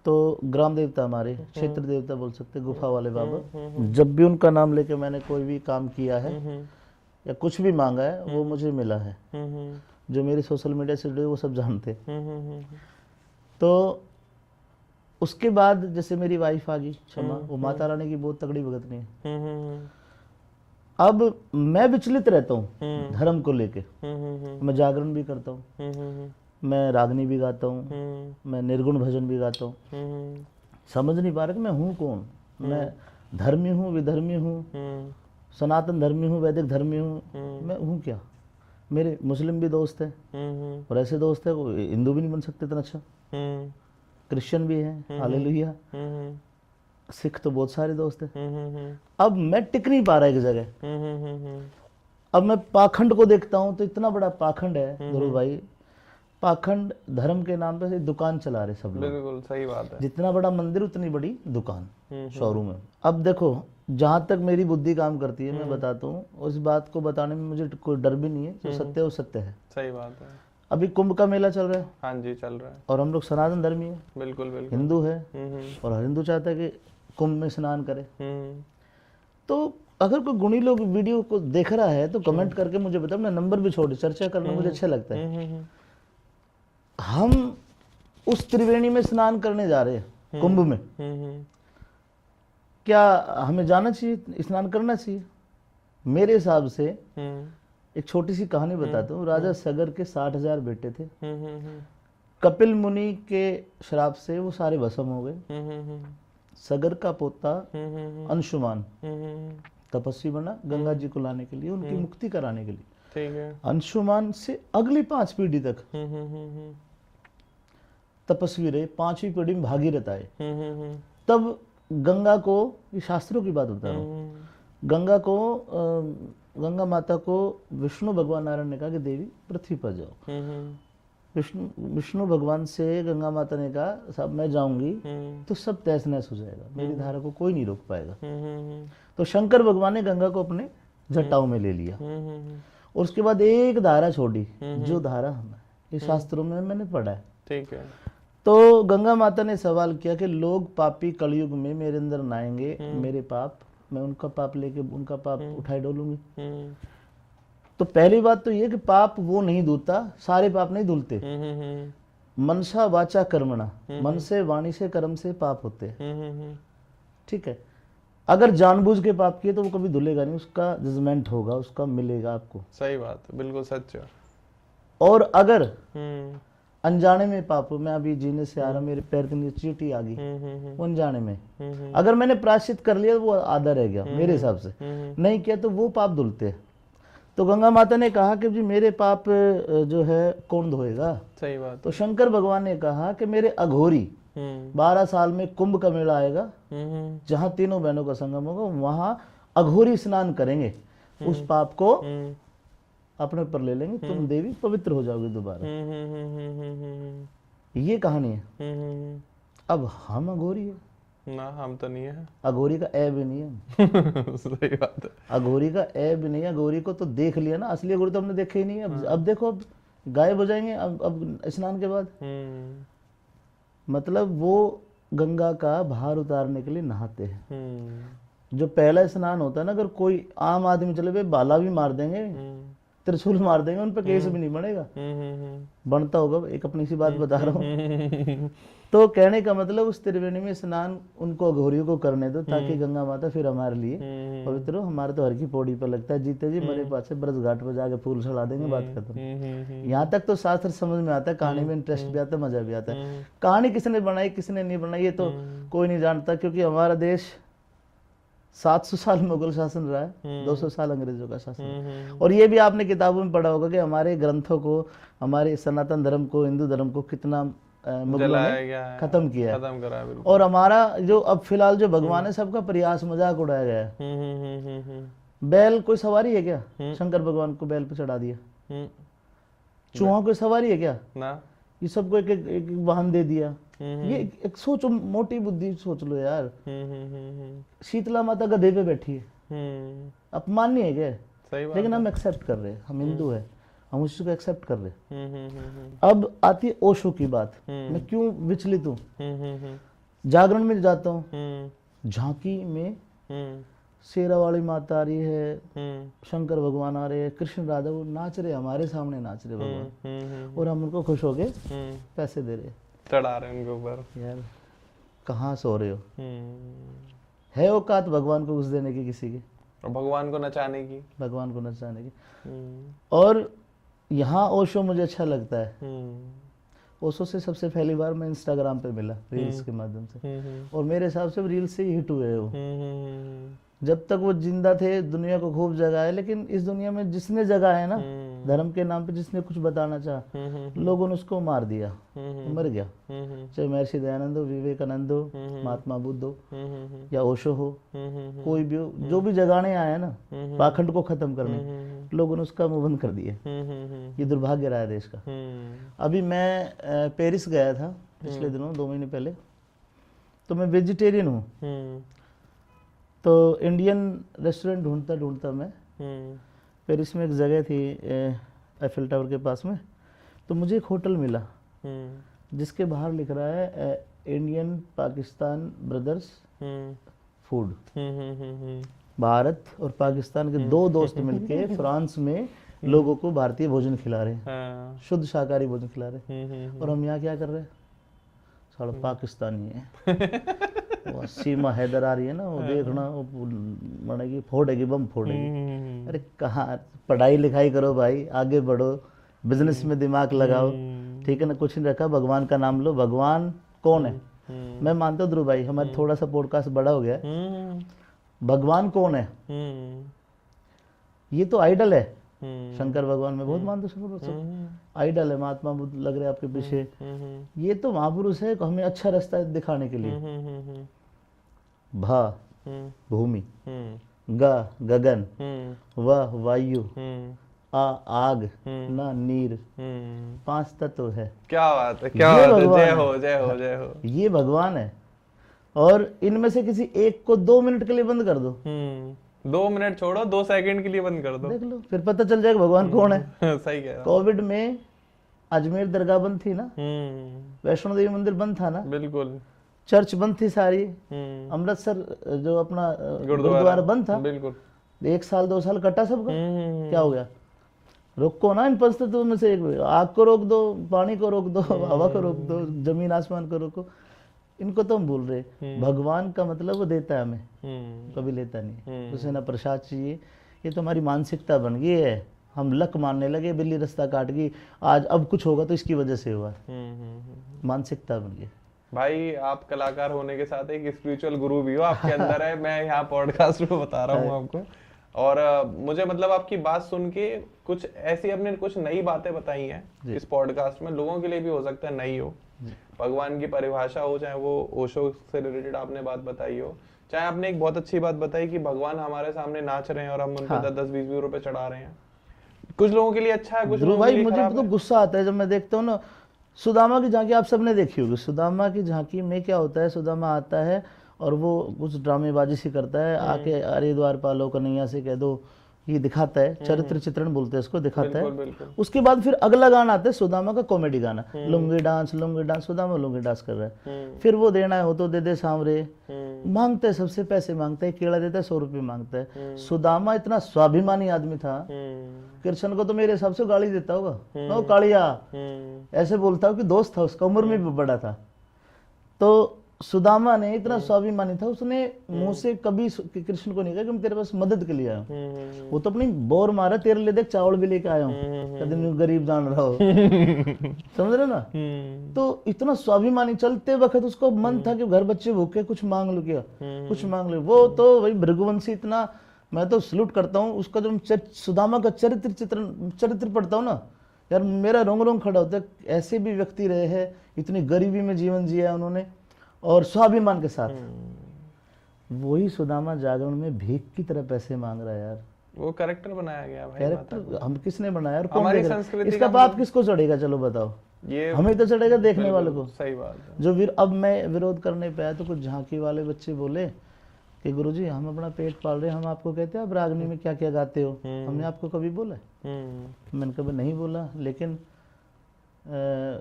तो ग्राम देवता हमारे, क्षेत्र देवता बोल सकते, गुफा वाले बाबा, जब भी उनका नाम लेके मैंने कोई भी काम किया है या कुछ भी मांगा है, वो मुझे मिला है। जो मेरे सोशल मीडिया से जुड़े, वो सब जानते। तो उसके बाद जैसे मेरी वाइफ आ गई, क्षमा, वो माता रानी की बहुत तगड़ी भगतनी है। अब मैं विचलित रहता हूँ धर्म को लेके। मैं जागरण भी करता हूँ, मैं रागनी भी गाता हूँ, मैं निर्गुण भजन भी गाता हूँ। समझ नहीं पा रहा कि मैं हूँ कौन। मैं धर्मी हूँ, विधर्मी हूँ, सनातन धर्मी हूँ, वैदिक धर्मी हूँ, मैं हूँ क्या? मेरे मुस्लिम भी दोस्त हैं, और ऐसे दोस्त हैं, वो हिंदू भी नहीं बन सकते इतना अच्छा। क्रिश्चियन भी हैं, हालेलुया। सिख तो बहुत सारे दोस्त हैं। अब मैं टिक नहीं पा रहा एक जगह। अब मैं पाखंड को देखता हूँ तो इतना बड़ा पाखंड है, ध्रुव भाई। पाखंड धर्म के नाम पे दुकान चला रहे सब लोग। बिल्कुल सही बात है। जितना बड़ा मंदिर, उतनी बड़ी दुकान, शोरूम है। अब देखो, जहां तक मेरी बुद्धि काम करती है, मैं बताता हूँ, उस बात को बताने में मुझे कोई डर भी नहीं है। जो सत्य है, वो सत्य है। सही बात है। अभी कुंभ का मेला चल रहा है, हाँ जी, चल रहा है। और हम लोग सनातन धर्मी है, बिल्कुल बिल्कुल। हिंदू है, हम्म, हम्म, और हर हिंदू चाहता है कि कुंभ में स्नान करे। हम्म, तो अगर कोई गुणी लोग वीडियो को देख रहा है तो कमेंट करके मुझे बताओ। अपना नंबर भी छोड़, चर्चा करना मुझे अच्छा लगता है। हम्म, हम्म, हम उस त्रिवेणी में स्नान करने जा रहे हैं, कुंभ में। हम्म, हम्म, क्या हमें जाना चाहिए, स्नान करना चाहिए? मेरे हिसाब से हम्म, एक छोटी सी कहानी बताता हूँ। राजा सगर के साठ हजार बेटे थे। हम्म, हम्म, हम्म, कपिल मुनि के श्राप से वो सारे भस्म हो गए। हम्म, हम्म, हम्म, सगर का पोता हम्म, हम्म, हम्म, अंशुमान हम्म, हम्म, तपस्वी बना गंगा जी को लाने के लिए, उनकी मुक्ति कराने के लिए। ठीक है। अंशुमान से अगली पांच पीढ़ी तक हम्म, हम्म, हम्म, हम्म, तपस्वी रहे। पांचवी पीढ़ी में भागीरथ आए। हम्म, हम्म, हम्म, तब गंगा को, ये शास्त्रों की बात बता रहा हूँ, हम्म, गंगा को अ, गंगा माता को विष्णु भगवान नारायण ने कहा कि देवी, पृथ्वी पर जाओ। हम्म, हम्म, विष्णु विष्णु भगवान से गंगा माता ने कहा, साहब, मैं जाऊंगी हम्म, तो सब तहस नहस हो जाएगा, मेरी धारा को कोई नहीं रोक पाएगा। हम्म, हम्म, हम्म, तो शंकर भगवान ने गंगा को अपने जटाओं में ले लिया हम्म, हम्म, हम्म, और उसके बाद एक धारा छोड़ी, जो धारा हमें, ये शास्त्रों में मैंने पढ़ा है। ठीक है। तो गंगा माता ने सवाल किया कि लोग पापी कलयुग में मेरे अंदर नहाएंगे, मेरे पाप, मैं उनका पाप लेके उनका पाप उठाए डोलूंगी। हम्म, तो पहली बात तो ये कि पाप वो नहीं धुलता, सारे पाप नहीं धुलते। हम्म, हम्म, हम्म, मनसा वाचा कर्मणा, मन से, वाणी से, कर्म से पाप होते हैं। हम्म, हम्म, हम्म, ठीक है, अगर जानबूझ के पाप किए तो वो कभी धुलेगा नहीं, उसका जजमेंट होगा, उसका मिलेगा आपको। सही बात है, बिल्कुल सच है। और अगर हम्म, अनजाने में पाप, मैं अभी जीने से आ रहा, मेरे पैर के नीचे चींटी आ गई, हम्म, हम्म, हम्म, वो अनजाने में, हम्म, हम्म, अगर मैंने प्रायश्चित कर लिया तो वो आधा रह गया मेरे हिसाब से। हम्म, नहीं किया तो वो पाप धुलते हैं। तो गंगा माता ने कहा कि जी, मेरे पाप अ, जो है, कौन धोएगा? सही बात। तो शंकर भगवान ने कहा कि मेरे अघोरी, हम्म, बारह साल में कुंभ का मेला आएगा, हम्म, हम्म, जहां तीनों बहनों का संगम होगा, वहां अघोरी स्नान करेंगे, उस पाप को हम्म, अपने ऊपर ले लेंगे, तुम देवी पवित्र हो जाओगी दोबारा। हम्म, हम्म, हम्म, हम्म, हम्म, हम्म, ये कहानी है। हम्म, हम्म, हम्म। अब हम अघोरी है? ना, हम तो नहीं है। अघोरी का ए भी नहीं है। सही बात है। अघोरी का ए भी नहीं है। अघोरी को तो देख लिया ना, असली अघोरी तो हमने देखे ही नहीं है। अब, अब देखो, अब गायब हो जाएंगे अब, अब स्नान के बाद। हम्म, मतलब, वो गंगा का भार उतारने के लिए नहाते हैं। हम्म, जो पहला स्नान होता है ना, अगर कोई आम आदमी चले, वे भाला भी मार देंगे, हम्म, त्रिशूल मार देंगे, उन पर केस भी नहीं बनेगा। हम्म, हम्म, हम्म, बनता होगा, एक अपनी सी बात बता रहा हूँ। हम्म, तो कहने का मतलब, उस त्रिवेणी में स्नान उनको अघोरियों को करने दो, ताकि गंगा माता फिर हमारे लिए हम्म, पवित्र हो। हमारे तो हर की पौड़ी पर लगता है, जीते जी मरे पाछे ब्रज घाट पर जाके फूल चढ़ा देंगे, बात खत्म। हम्म, हम्म, हम्म, यहाँ तक तो शास्त्र समझ में आता है, कहानी में इंटरेस्ट भी आता है, मजा भी आता है। हम्म, कहानी किसने बनाई, किसने नहीं बनाई, ये तो हम्म, कोई नहीं जानता, क्योंकि हमारा देश सात सौ साल मुगल शासन रहा है, हम्म, दो सौ साल अंग्रेजों का शासन। हम्म, हम्म, और ये भी आपने किताबों में पढ़ा होगा कि हमारे ग्रंथों को, हमारे सनातन धर्म को, हिंदू धर्म को कितना अ, मुगलों जलाया ने गया है, खत्म किया है। खत्म करा है, बिल्कुल। और हमारा जो अब फिलहाल जो भगवान है, सबका प्रयास मजाक उड़ाया गया है। हम्म, हम्म, हम्म, हम्म, हम्म, बैल कोई सवारी है क्या? हम्म। शंकर भगवान को बैल पे चढ़ा दिया। हम्म। चूहा कोई सवारी है क्या? ना। ये सबको एक एक, एक एक वाहन दे दिया। हम्म, ये एक, एक सोचो, मोटी बुद्धि सोच लो यार। हम्म, हम्म, हम्म, हम्म, शीतला माता गधे पे बैठी है, हम्म, अपमान नहीं है क्या? सही बात लेकिन है। हम एक्सेप्ट कर रहे हैं, हम हिंदू है, हम उस चीज को एक्सेप्ट कर रहे हैं। हम्म, हम्म, हम्म, हम्म, अब आती है ओशो की बात। हम्म। मैं क्यों विचलित हूँ? हम्म, हम्म, हम्म, जागरण में जाता हूँ, हम्म, झांकी में हम्म, शेरा वाली माता आ रही है, हम्म, शंकर भगवान आ रहे हैं, कृष्ण राधा वो नाच रहे, हमारे सामने नाच रहे भगवान, हम्म, हम्म, और हम उनको खुश होके हम्म, पैसे दे रहे हैं। चढ़ा रहे उनके ऊपर। यार, कहाँ सो रहे हो? हम्म, है औकात भगवान को कुछ देने की किसी की? और भगवान को नचाने की। भगवान को नचाने की। हम्म, और यहाँ ओशो मुझे अच्छा लगता है। हम्म, ओशो से सबसे पहली बार मैं इंस्टाग्राम पे मिला, रील्स के माध्यम से, हम्म, हम्म, और मेरे हिसाब से रील्स से ही हिट हुए वो। हम्म, हम्म, हम्म, जब तक वो जिंदा थे, दुनिया को खूब जगाया, लेकिन इस दुनिया में जिसने जगाया है ना, हम्म, धर्म के नाम पे जिसने कुछ बताना चाहा, हम्म, हम्म, लोगों ने उसको मार दिया, हम्म, वो मर गया। हम्म, हम्म, चाहे महर्षि दयानंद हो, विवेकानंद हो, हम्म, हम्म, महात्मा बुद्ध हो, हम्म, हम्म, हम्म, या ओशो हो, हम्म, हम्म, हम्म, कोई भी हो, जो भी जगाने आया है ना, हम्म, हम्म, पाखंड को खत्म करने, हम्म, हम्म, लोगों ने उसका मुंह बंद कर दिया। हम्म, हम्म, हम्म, ये दुर्भाग्य रहा है देश का। हम्म, अभी मैं अ, पेरिस गया था पिछले दिनों, दो महीने पहले, तो मैं वेजिटेरियन हूँ। हम्म, तो इंडियन रेस्टोरेंट ढूंढता ढूंढता मैं हम्म, पेरिस में एक जगह थी, अ, एफिल टावर के पास में, तो मुझे एक होटल मिला हम्म, जिसके बाहर लिख रहा है, अ, इंडियन पाकिस्तान ब्रदर्स हम्म, फूड। हम्म, हम्म, हम्म, हम्म, भारत और पाकिस्तान के दो दोस्त मिलके फ्रांस में लोगों को भारतीय भोजन खिला रहे हैं, हाँ। शुद्ध शाकाहारी भोजन खिला रहे हैं। हम्म, हम्म, हम्म। और हम यहाँ क्या कर रहे हैं? साला पाकिस्तानी है। वो सीमा हैदर आ रही है ना, वो हाँ। देखना, वो बनेगी, फोड़ेगी, बम फोड़ेगी। हम्म, हम्म, हम्म। अरे कहाँ, पढ़ाई लिखाई करो भाई, आगे बढ़ो, बिजनेस में दिमाग लगाओ, हम्म। ठीक है ना? कुछ नहीं रखा, भगवान का नाम लो। भगवान कौन है? हम्म। मैं मानता हूँ ध्रुव भाई, हमारा हम्म। थोड़ा सा पॉडकास्ट बड़ा हो गया है। हम्म। भगवान कौन है? हम्म। ये तो आइडल है। हम्म। शंकर भगवान, मैं बहुत हम्म। मानता हूँ शंकर भगवान। हम्म। आइडल है, महात्मा बुद्ध लग रहे आपके पीछे। हम्म, हम्म। ये तो महापुरुष है, हमें अच्छा रास्ता दिखाने के लिए। हम्म, हम्म, हम्म, हम्म। भा, हम्म। भूमि। हम्म। ग, गगन। हम्म। व, वायु। हम्म। आ, आग। हम्म। ना, नीर। हम्म। पांच तत्व है। क्या बात है, क्या ये बात है। भगवान जय है। हो, जय हो, जय हो। ये भगवान है। और इनमें से किसी एक को दो मिनट के लिए बंद कर दो। हम्म। दो मिनट छोड़ो, दो सेकंड के लिए बंद कर दो। देख लो, फिर पता चल जाएगा भगवान कौन है। हम्म। सही कह रहे हो। कोविड में अजमेर दरगाह बंद थी ना, हम्म। वैष्णो देवी मंदिर बंद था ना, बिल्कुल। चर्च बंद थी सारी, हम्म। अमृतसर जो अपना, अ, गुरुद्वारा। गुरुद्वारा बंद था, बिल्कुल। एक साल, दो साल कटा सबका। हम्म, हम्म, हम्म। क्या हो गया? रोको ना इन पंच तत्वों में से एक, आग को रोक दो, पानी को रोक दो, हम्म। हवा को रोक दो, जमीन आसमान को रोको। इनको तो हम भूल रहे। हम्म। भगवान का मतलब वो देता है हमें, हम्म। कभी लेता नहीं। हम्म। उसे ना प्रसाद चाहिए। ये तो हमारी मानसिकता बन गई है। हम लक मानने लगे, बिल्ली रास्ता काट गई, आज अब कुछ होगा तो इसकी वजह से हुआ। हम्म, हम्म, हम्म, हम्म। मानसिकता बन गई। भाई, आप कलाकार होने के साथ एक स्पिरिचुअल गुरु भी हो, आपके अंदर है। मैं यहाँ पॉडकास्ट में बता रहा हूँ आपको। और, अ, मुझे, मतलब, आपकी बात सुन के कुछ ऐसी, आपने कुछ नई बातें बताई हैं जी। इस पॉडकास्ट में, लोगों के लिए भी हो सकता है नई हो। जी। भगवान की परिभाषा हो, चाहे वो ओशो से रिलेटेड आपने बात बताई हो, चाहे आपने एक बहुत अच्छी बात बताई कि भगवान हमारे सामने नाच रहे हैं और हम उन पे हाँ। दस दस, बीस बीस रुपए चढ़ा रहे हैं। कुछ लोगों के लिए अच्छा है, कुछ ध्रुव लोगों के भाई, लिए मुझे खराब तो है। गुस्सा आता है जब मैं देखता हूँ ना, सुदामा की झांकी आप सबने देखी होगी। सुदामा की झांकी में क्या होता है, सुदामा आता है और वो कुछ ड्रामेबाजी सी करता है, हम्म। आके, "अरे द्वारपालो, कन्हैया से कह दो", ये दिखाता है, हम्म। चरित्र चित्रण बोलते हैं इसको, दिखाता है। बिल्कुल, बिल्कुल। उसके बाद फिर अगला गाना आता है सुदामा का कॉमेडी गाना, हम्म। "लुंगी डांस, लुंगी डांस, सुदामा लुंगी डांस कर रहा है।" हम्म। फिर वो "देना हो तो दे दे सांवरे।" हम्म। मांगता है, सबसे पैसे मांगता है, केला देता है, सौ रुपये मांगता है। हम्म। सुदामा इतना स्वाभिमानी आदमी था, हम्म। कृष्ण को तो मेरे हिसाब से गाली देता होगा, हम्म। "ओ कालिया", हम्म। ऐसे बोलता हो कि दोस्त था उसका, उम्र में हम्म। भी बड़ा था। तो सुदामा ने इतना हम्म। स्वाभिमानी था, उसने हम्म। मुंह से कभी सु-, कि-, कृष्ण को नहीं कहा कि मैं तेरे पास मदद के लिए आया हूँ। हम्म, हम्म, हम्म। वो तो अपनी बोर मारा, "तेरे लिए देख चावल भी लेके आया हूँ।" हम्म, हम्म, हम्म, कदे हम्म। न्यू गरीब जान रहा हो। समझ रहे हो ना? हम्म। तो इतना स्वाभिमानी, चलते वक्त उसको मन हम्म। था कि घर बच्चे भूखे, कुछ मांग लो क्या, हम्म। कुछ मांग लो। वो तो भाई भृगुवंशी इतना, मैं तो सल्यूट करता हूँ उसका। जो चर-, सुदामा का चरित्र चित्रण, चरित्र पढ़ता हूँ ना यार, मेरा रोंग रोंग खड़ा होता है। ऐसे भी व्यक्ति रहे हैं, इतनी गरीबी में जीवन जिया है उन्होंने, और स्वाभिमान के साथ। हम्म। वही सुदामा जागरण में भीख की तरह पैसे मांग रहा है यार। वो कैरेक्टर बनाया गया भाई, कैरेक्टर माता का। हम किसने बनाया और कौन हमारी देख रहा है? संस्कृति इसका का पाप हम किसको चढ़ेगा, चलो बताओ? ये हमें तो चढ़ेगा, देखने बिल्कुल, वाले को। सही बात है। जो वीर, अब मैं विरोध करने पे आया तो कुछ झांकी वाले बच्चे बोले कि "गुरुजी, हम अपना पेट पाल रहे हैं, हम आपको कहते हैं आप रागनी में क्या क्या गाते हो, हम्म। हमने आपको कभी बोला है?" हम्म। मैंने कभी नहीं बोला, लेकिन अ,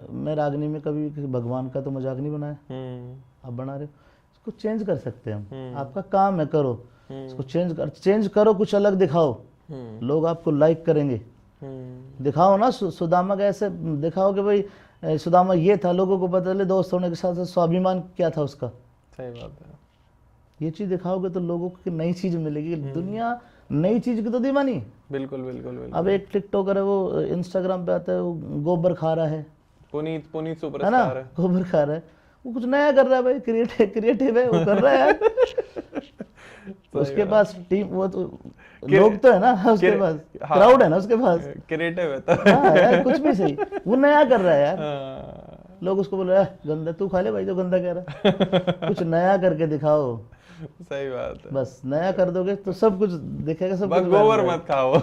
मैं रागनी में कभी किसी भगवान का तो मजाक नहीं बनाया। हम्म। आप बना रहे हो, इसको चेंज कर सकते हैं हम। हम्म। आपका काम है, करो। हम्म। इसको चेंज कर, चेंज करो, कुछ अलग दिखाओ। हम्म। लोग आपको लाइक करेंगे। हम्म। दिखाओ ना सु-, सुदामा का ऐसे दिखाओ कि भाई, अ, सुदामा ये था, लोगों को पता चले दोस्त होने के साथ साथ स्वाभिमान क्या था उसका। सही बात है। ये चीज दिखाओगे तो लोगों को नई चीज मिलेगी। हम्म। दुनिया नई चीज की तो दीवानी। बिल्कुल, बिल्कुल, बिल्कुल। अब एक टिकटॉकर है, वो Instagram पे आता है, वो गोबर खा रहा है। पुनीत, पुनीत है ना? सुपरस्टार है। गोबर खा रहा है। वो कुछ नया कर रहा है भाई, क्रिएटिव, क्रिएटिव है, वो कर रहा है यार। सही उसके बात। पास टीम, वो तो क्रि-, लोग तो है ना उसके क्रि-, पास, हाँ। क्राउड है ना उसके पास। क्रिएटिव है तो। हाँ यार, कुछ भी सही, वो नया कर रहा है यार। हाँ। लोग उसको बोल रहे हैं, "गंदा, तू खा ले भाई जो गंदा कह रहा है।" कुछ नया करके दिखाओ। सही बात है। बस नया कर दोगे तो सब कुछ दिखेगा, सब बस कुछ गोबर viral मत खाओ।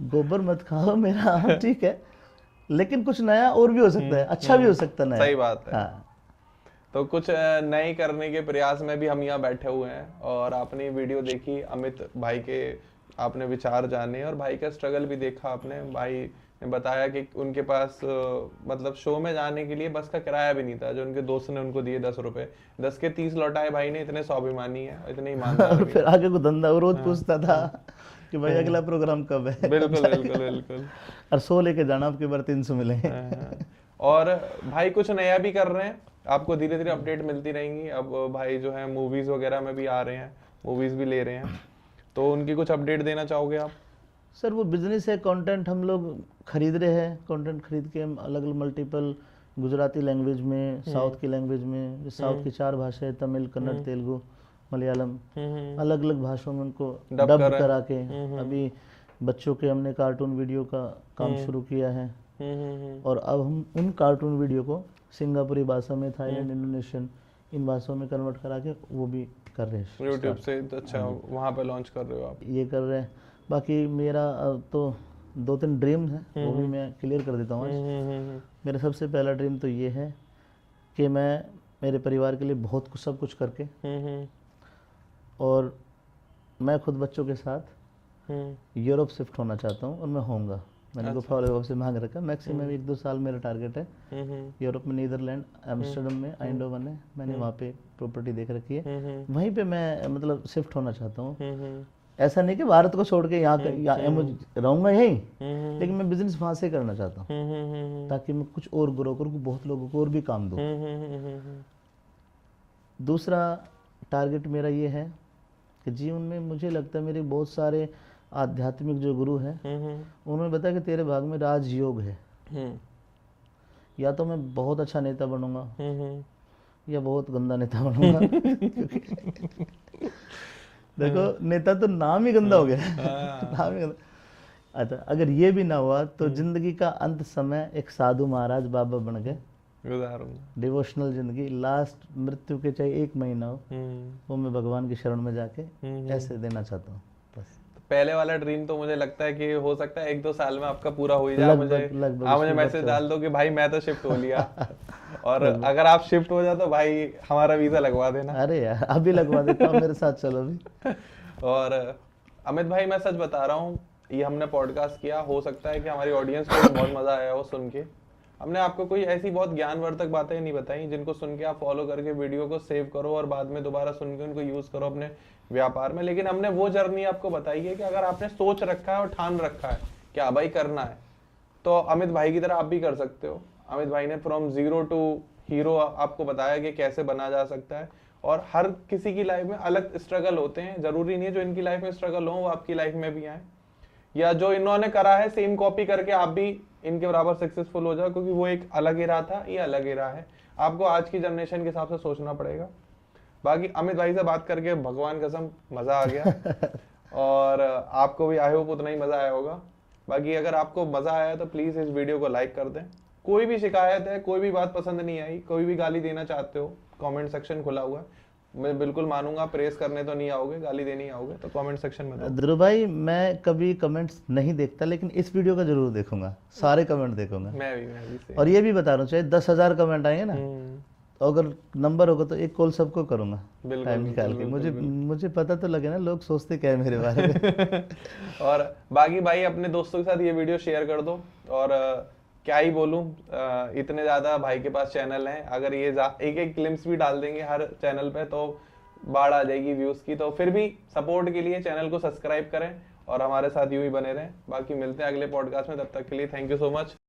गोबर मत खाओ मेरा, हाँ, ठीक है, लेकिन कुछ नया और भी हो सकता है, हम्म, अच्छा भी हो हम्म, सकता है नया। सही बात है। हाँ। तो कुछ, अ, नए करने के प्रयास में भी हम यहाँ बैठे हुए हैं और आपने वीडियो देखी अमित भाई के, आपने विचार जाने और भाई का स्ट्रगल भी देखा आपने। भाई ने बताया कि उनके पास अ, मतलब शो में जाने के लिए बस का किराया भी नहीं था, जो उनके दोस्त ने उनको दिए दस रुपए। दस के तीस लौटाए भाई ने। इतने स्वाभिमानी है, इतने ईमानदार और भी फिर हैं। आगे को धंधा वो रोज पूछता था कि भाई अगला प्रोग्राम कब है? बिल्कुल, बिल्कुल, बिल्कुल। और सौ लेके जाना, आपके बार तीन सौ मिलेंगे। हाँ। और भाई कुछ नया भी कर रहे हैं, आपको धीरे धीरे अपडेट मिलती रहेंगी। अब भाई जो है मूवीज वगैरह में भी आ रहे हैं, मूवीज भी ले रहे हैं, तो उनकी कुछ अपडेट देना चाहोगे आप? सर, वो बिजनेस है, कंटेंट हम लोग खरीद रहे हैं। कंटेंट खरीद के हम अलग अलग मल्टीपल, गुजराती लैंग्वेज में, साउथ की लैंग्वेज में, साउथ की चार भाषाएं, तमिल, कन्नड़, तेलुगु, मलयालम, हम्म, हम्म, अलग अलग भाषाओं में उनको Dub डब कर रहे हैं। करा के अभी बच्चों के हमने कार्टून वीडियो का काम शुरू किया है। हम्म, हम्म, हम्म। और अब हम उन कार्टून वीडियो को सिंगापुरी भाषा में, थाईलैंड, इंडोनेशियन, इन भाषाओं में कन्वर्ट करा के वो भी कर रहे हैं। यूट्यूब से तो अच्छा, वहाँ पे लॉन्च कर रहे हो आप। ये कर रहे हैं। बाकी मेरा अ, तो दो तीन ड्रीम है, वो भी मैं क्लियर कर देता हूँ आज। हम्म, हम्म, हम्म, मेरा सबसे पहला ड्रीम तो ये है कि मैं मेरे परिवार के लिए बहुत कुछ, सब कुछ करके हम्म, हम्म, और मैं खुद बच्चों के साथ हम्म, यूरोप शिफ्ट होना चाहता हूँ और मैं होऊंगा। मैंने गुफा वाले बाबा से मांग रखा, मैक्सिमम एक दो साल मेरा टारगेट है। हम्म, हम्म, यूरोप में नीदरलैंड, एम्स्टर्डम में आइंडोवन है, मैंने वहाँ पे प्रॉपर्टी देख रखी है। हम्म, हम्म, वहीं पे मैं मतलब शिफ्ट होना चाहता हूँ। हम्म, हम्म, ऐसा नहीं कि भारत को छोड़ के यहाँ का, यहाँ, यहाँ मुझे रहूंगा यहीं, हम्म, लेकिन मैं बिजनेस वहाँ से करना चाहता हूँ, हम्म, हम्म, हम्म, ताकि मैं कुछ और ग्रो करूँ, बहुत लोगों को और भी काम दूँ। हम्म, हम्म, हम्म, हम्म, हम्म। दूसरा टारगेट मेरा ये है कि जीवन में मुझे लगता है मेरे बहुत सारे आध्यात्मिक जो गुरु हैं, हम्म, हम्म, उन्होंने बताया कि तेरे भाग में राजयोग है, हम्म, या तो मैं बहुत अच्छा नेता बनूंगा हम्म, हम्म। या बहुत गंदा नेता बनूंगा। क्योंकि देखो, नेता तो नाम ही गंदा हो गया। हाँ। नाम ही गंदा। अच्छा, अगर ये भी ना हुआ तो जिंदगी का अंत समय एक साधु महाराज बाबा बन के गुजारूंगा। डिवोशनल जिंदगी, लास्ट मृत्यु के चाहे एक महीना हो, हम्म, वो मैं भगवान की शरण में जाके हम्म। ऐसे देना चाहता हूँ बस। तो पहले वाला ड्रीम तो मुझे लगता है कि हो सकता है एक दो साल में आपका पूरा हो ही जाए। लगभग, मुझे लगभग, हाँ, उसकी मुझे बात मैसेज चल- डाल दो कि भाई मैं तो शिफ्ट हो लिया। और अगर आप शिफ्ट हो जाओ तो भाई हमारा वीजा लगवा देना। अरे यार, अभी लगवा देता हूँ, मेरे साथ चलो अभी। और अमित भाई, मैं सच बता रहा हूँ, ये हमने पॉडकास्ट किया, हो सकता है कि हमारी ऑडियंस को भी बहुत मजा आया हो सुन के। हमने आपको कोई ऐसी बहुत ज्ञानवर्धक बातें नहीं बताई जिनको सुन के आप फॉलो करके वीडियो को सेव करो और बाद में दोबारा सुन के उनको यूज करो अपने व्यापार में। लेकिन हमने वो जर्नी आपको बताई है कि अगर आपने सोच रखा है और ठान रखा है कि हाँ भाई करना है, तो अमित भाई की तरह आप भी कर सकते हो। अमित भाई ने फ्रॉम जीरो टू हीरो आपको बताया कि कैसे बना जा सकता है। और हर किसी की लाइफ में अलग स्ट्रगल होते हैं, जरूरी नहीं है जो इनकी लाइफ में स्ट्रगल हो वो आपकी लाइफ में भी आए, या जो इन्होंने करा है सेम कॉपी करके आप भी इनके बराबर सक्सेसफुल हो जाओ, क्योंकि वो एक अलग ही राह था, ये अलग ही राह है। आपको आज की जनरेशन के हिसाब से सोचना पड़ेगा। बाकी अमित भाई से बात करके भगवान कसम मजा आ गया। और आपको भी आई होप उतना ही मजा आया होगा। बाकी अगर आपको मजा आया तो प्लीज इस वीडियो को लाइक कर दें। कोई भी शिकायत है, कोई भी बात पसंद नहीं आई, कोई भी गाली देना चाहते हो, कमेंट सेक्शन खुला हुआ है। मैं बिल्कुल मानूंगा, प्रेस करने तो नहीं आओगे, गाली देने ही आओगे, तो कमेंट सेक्शन में दो। ध्रुव भाई, मैं कभी कमेंट्स नहीं देखता, लेकिन इस वीडियो का जरूर देखूंगा, सारे कमेंट देखूंगा। मैं भी, मैं भी same। और ये भी बता रहा हूँ, चाहे दस हजार कमेंट आएंगे ना, हम्म, अगर नंबर होगा तो एक कॉल सबको करूंगा, बिल्कुल, टाइम निकाल बिल्कुल, के। मुझे, बिल्कुल। मुझे पता तो लगे ना, लोग सोचते क्या है मेरे बारे में। और बाकी भाई, अपने दोस्तों के साथ ये वीडियो शेयर कर दो। और अ, क्या ही बोलूं, अ, इतने ज्यादा भाई के पास चैनल हैं, अगर ये जा- एक एक ग्लिम्स भी डाल देंगे हर चैनल पे तो बाढ़ आ जाएगी व्यूज की। तो फिर भी सपोर्ट के लिए चैनल को सब्सक्राइब करें और हमारे साथ यूं ही बने रहें। बाकी मिलते हैं अगले पॉडकास्ट में, तब तक के लिए thank you so much।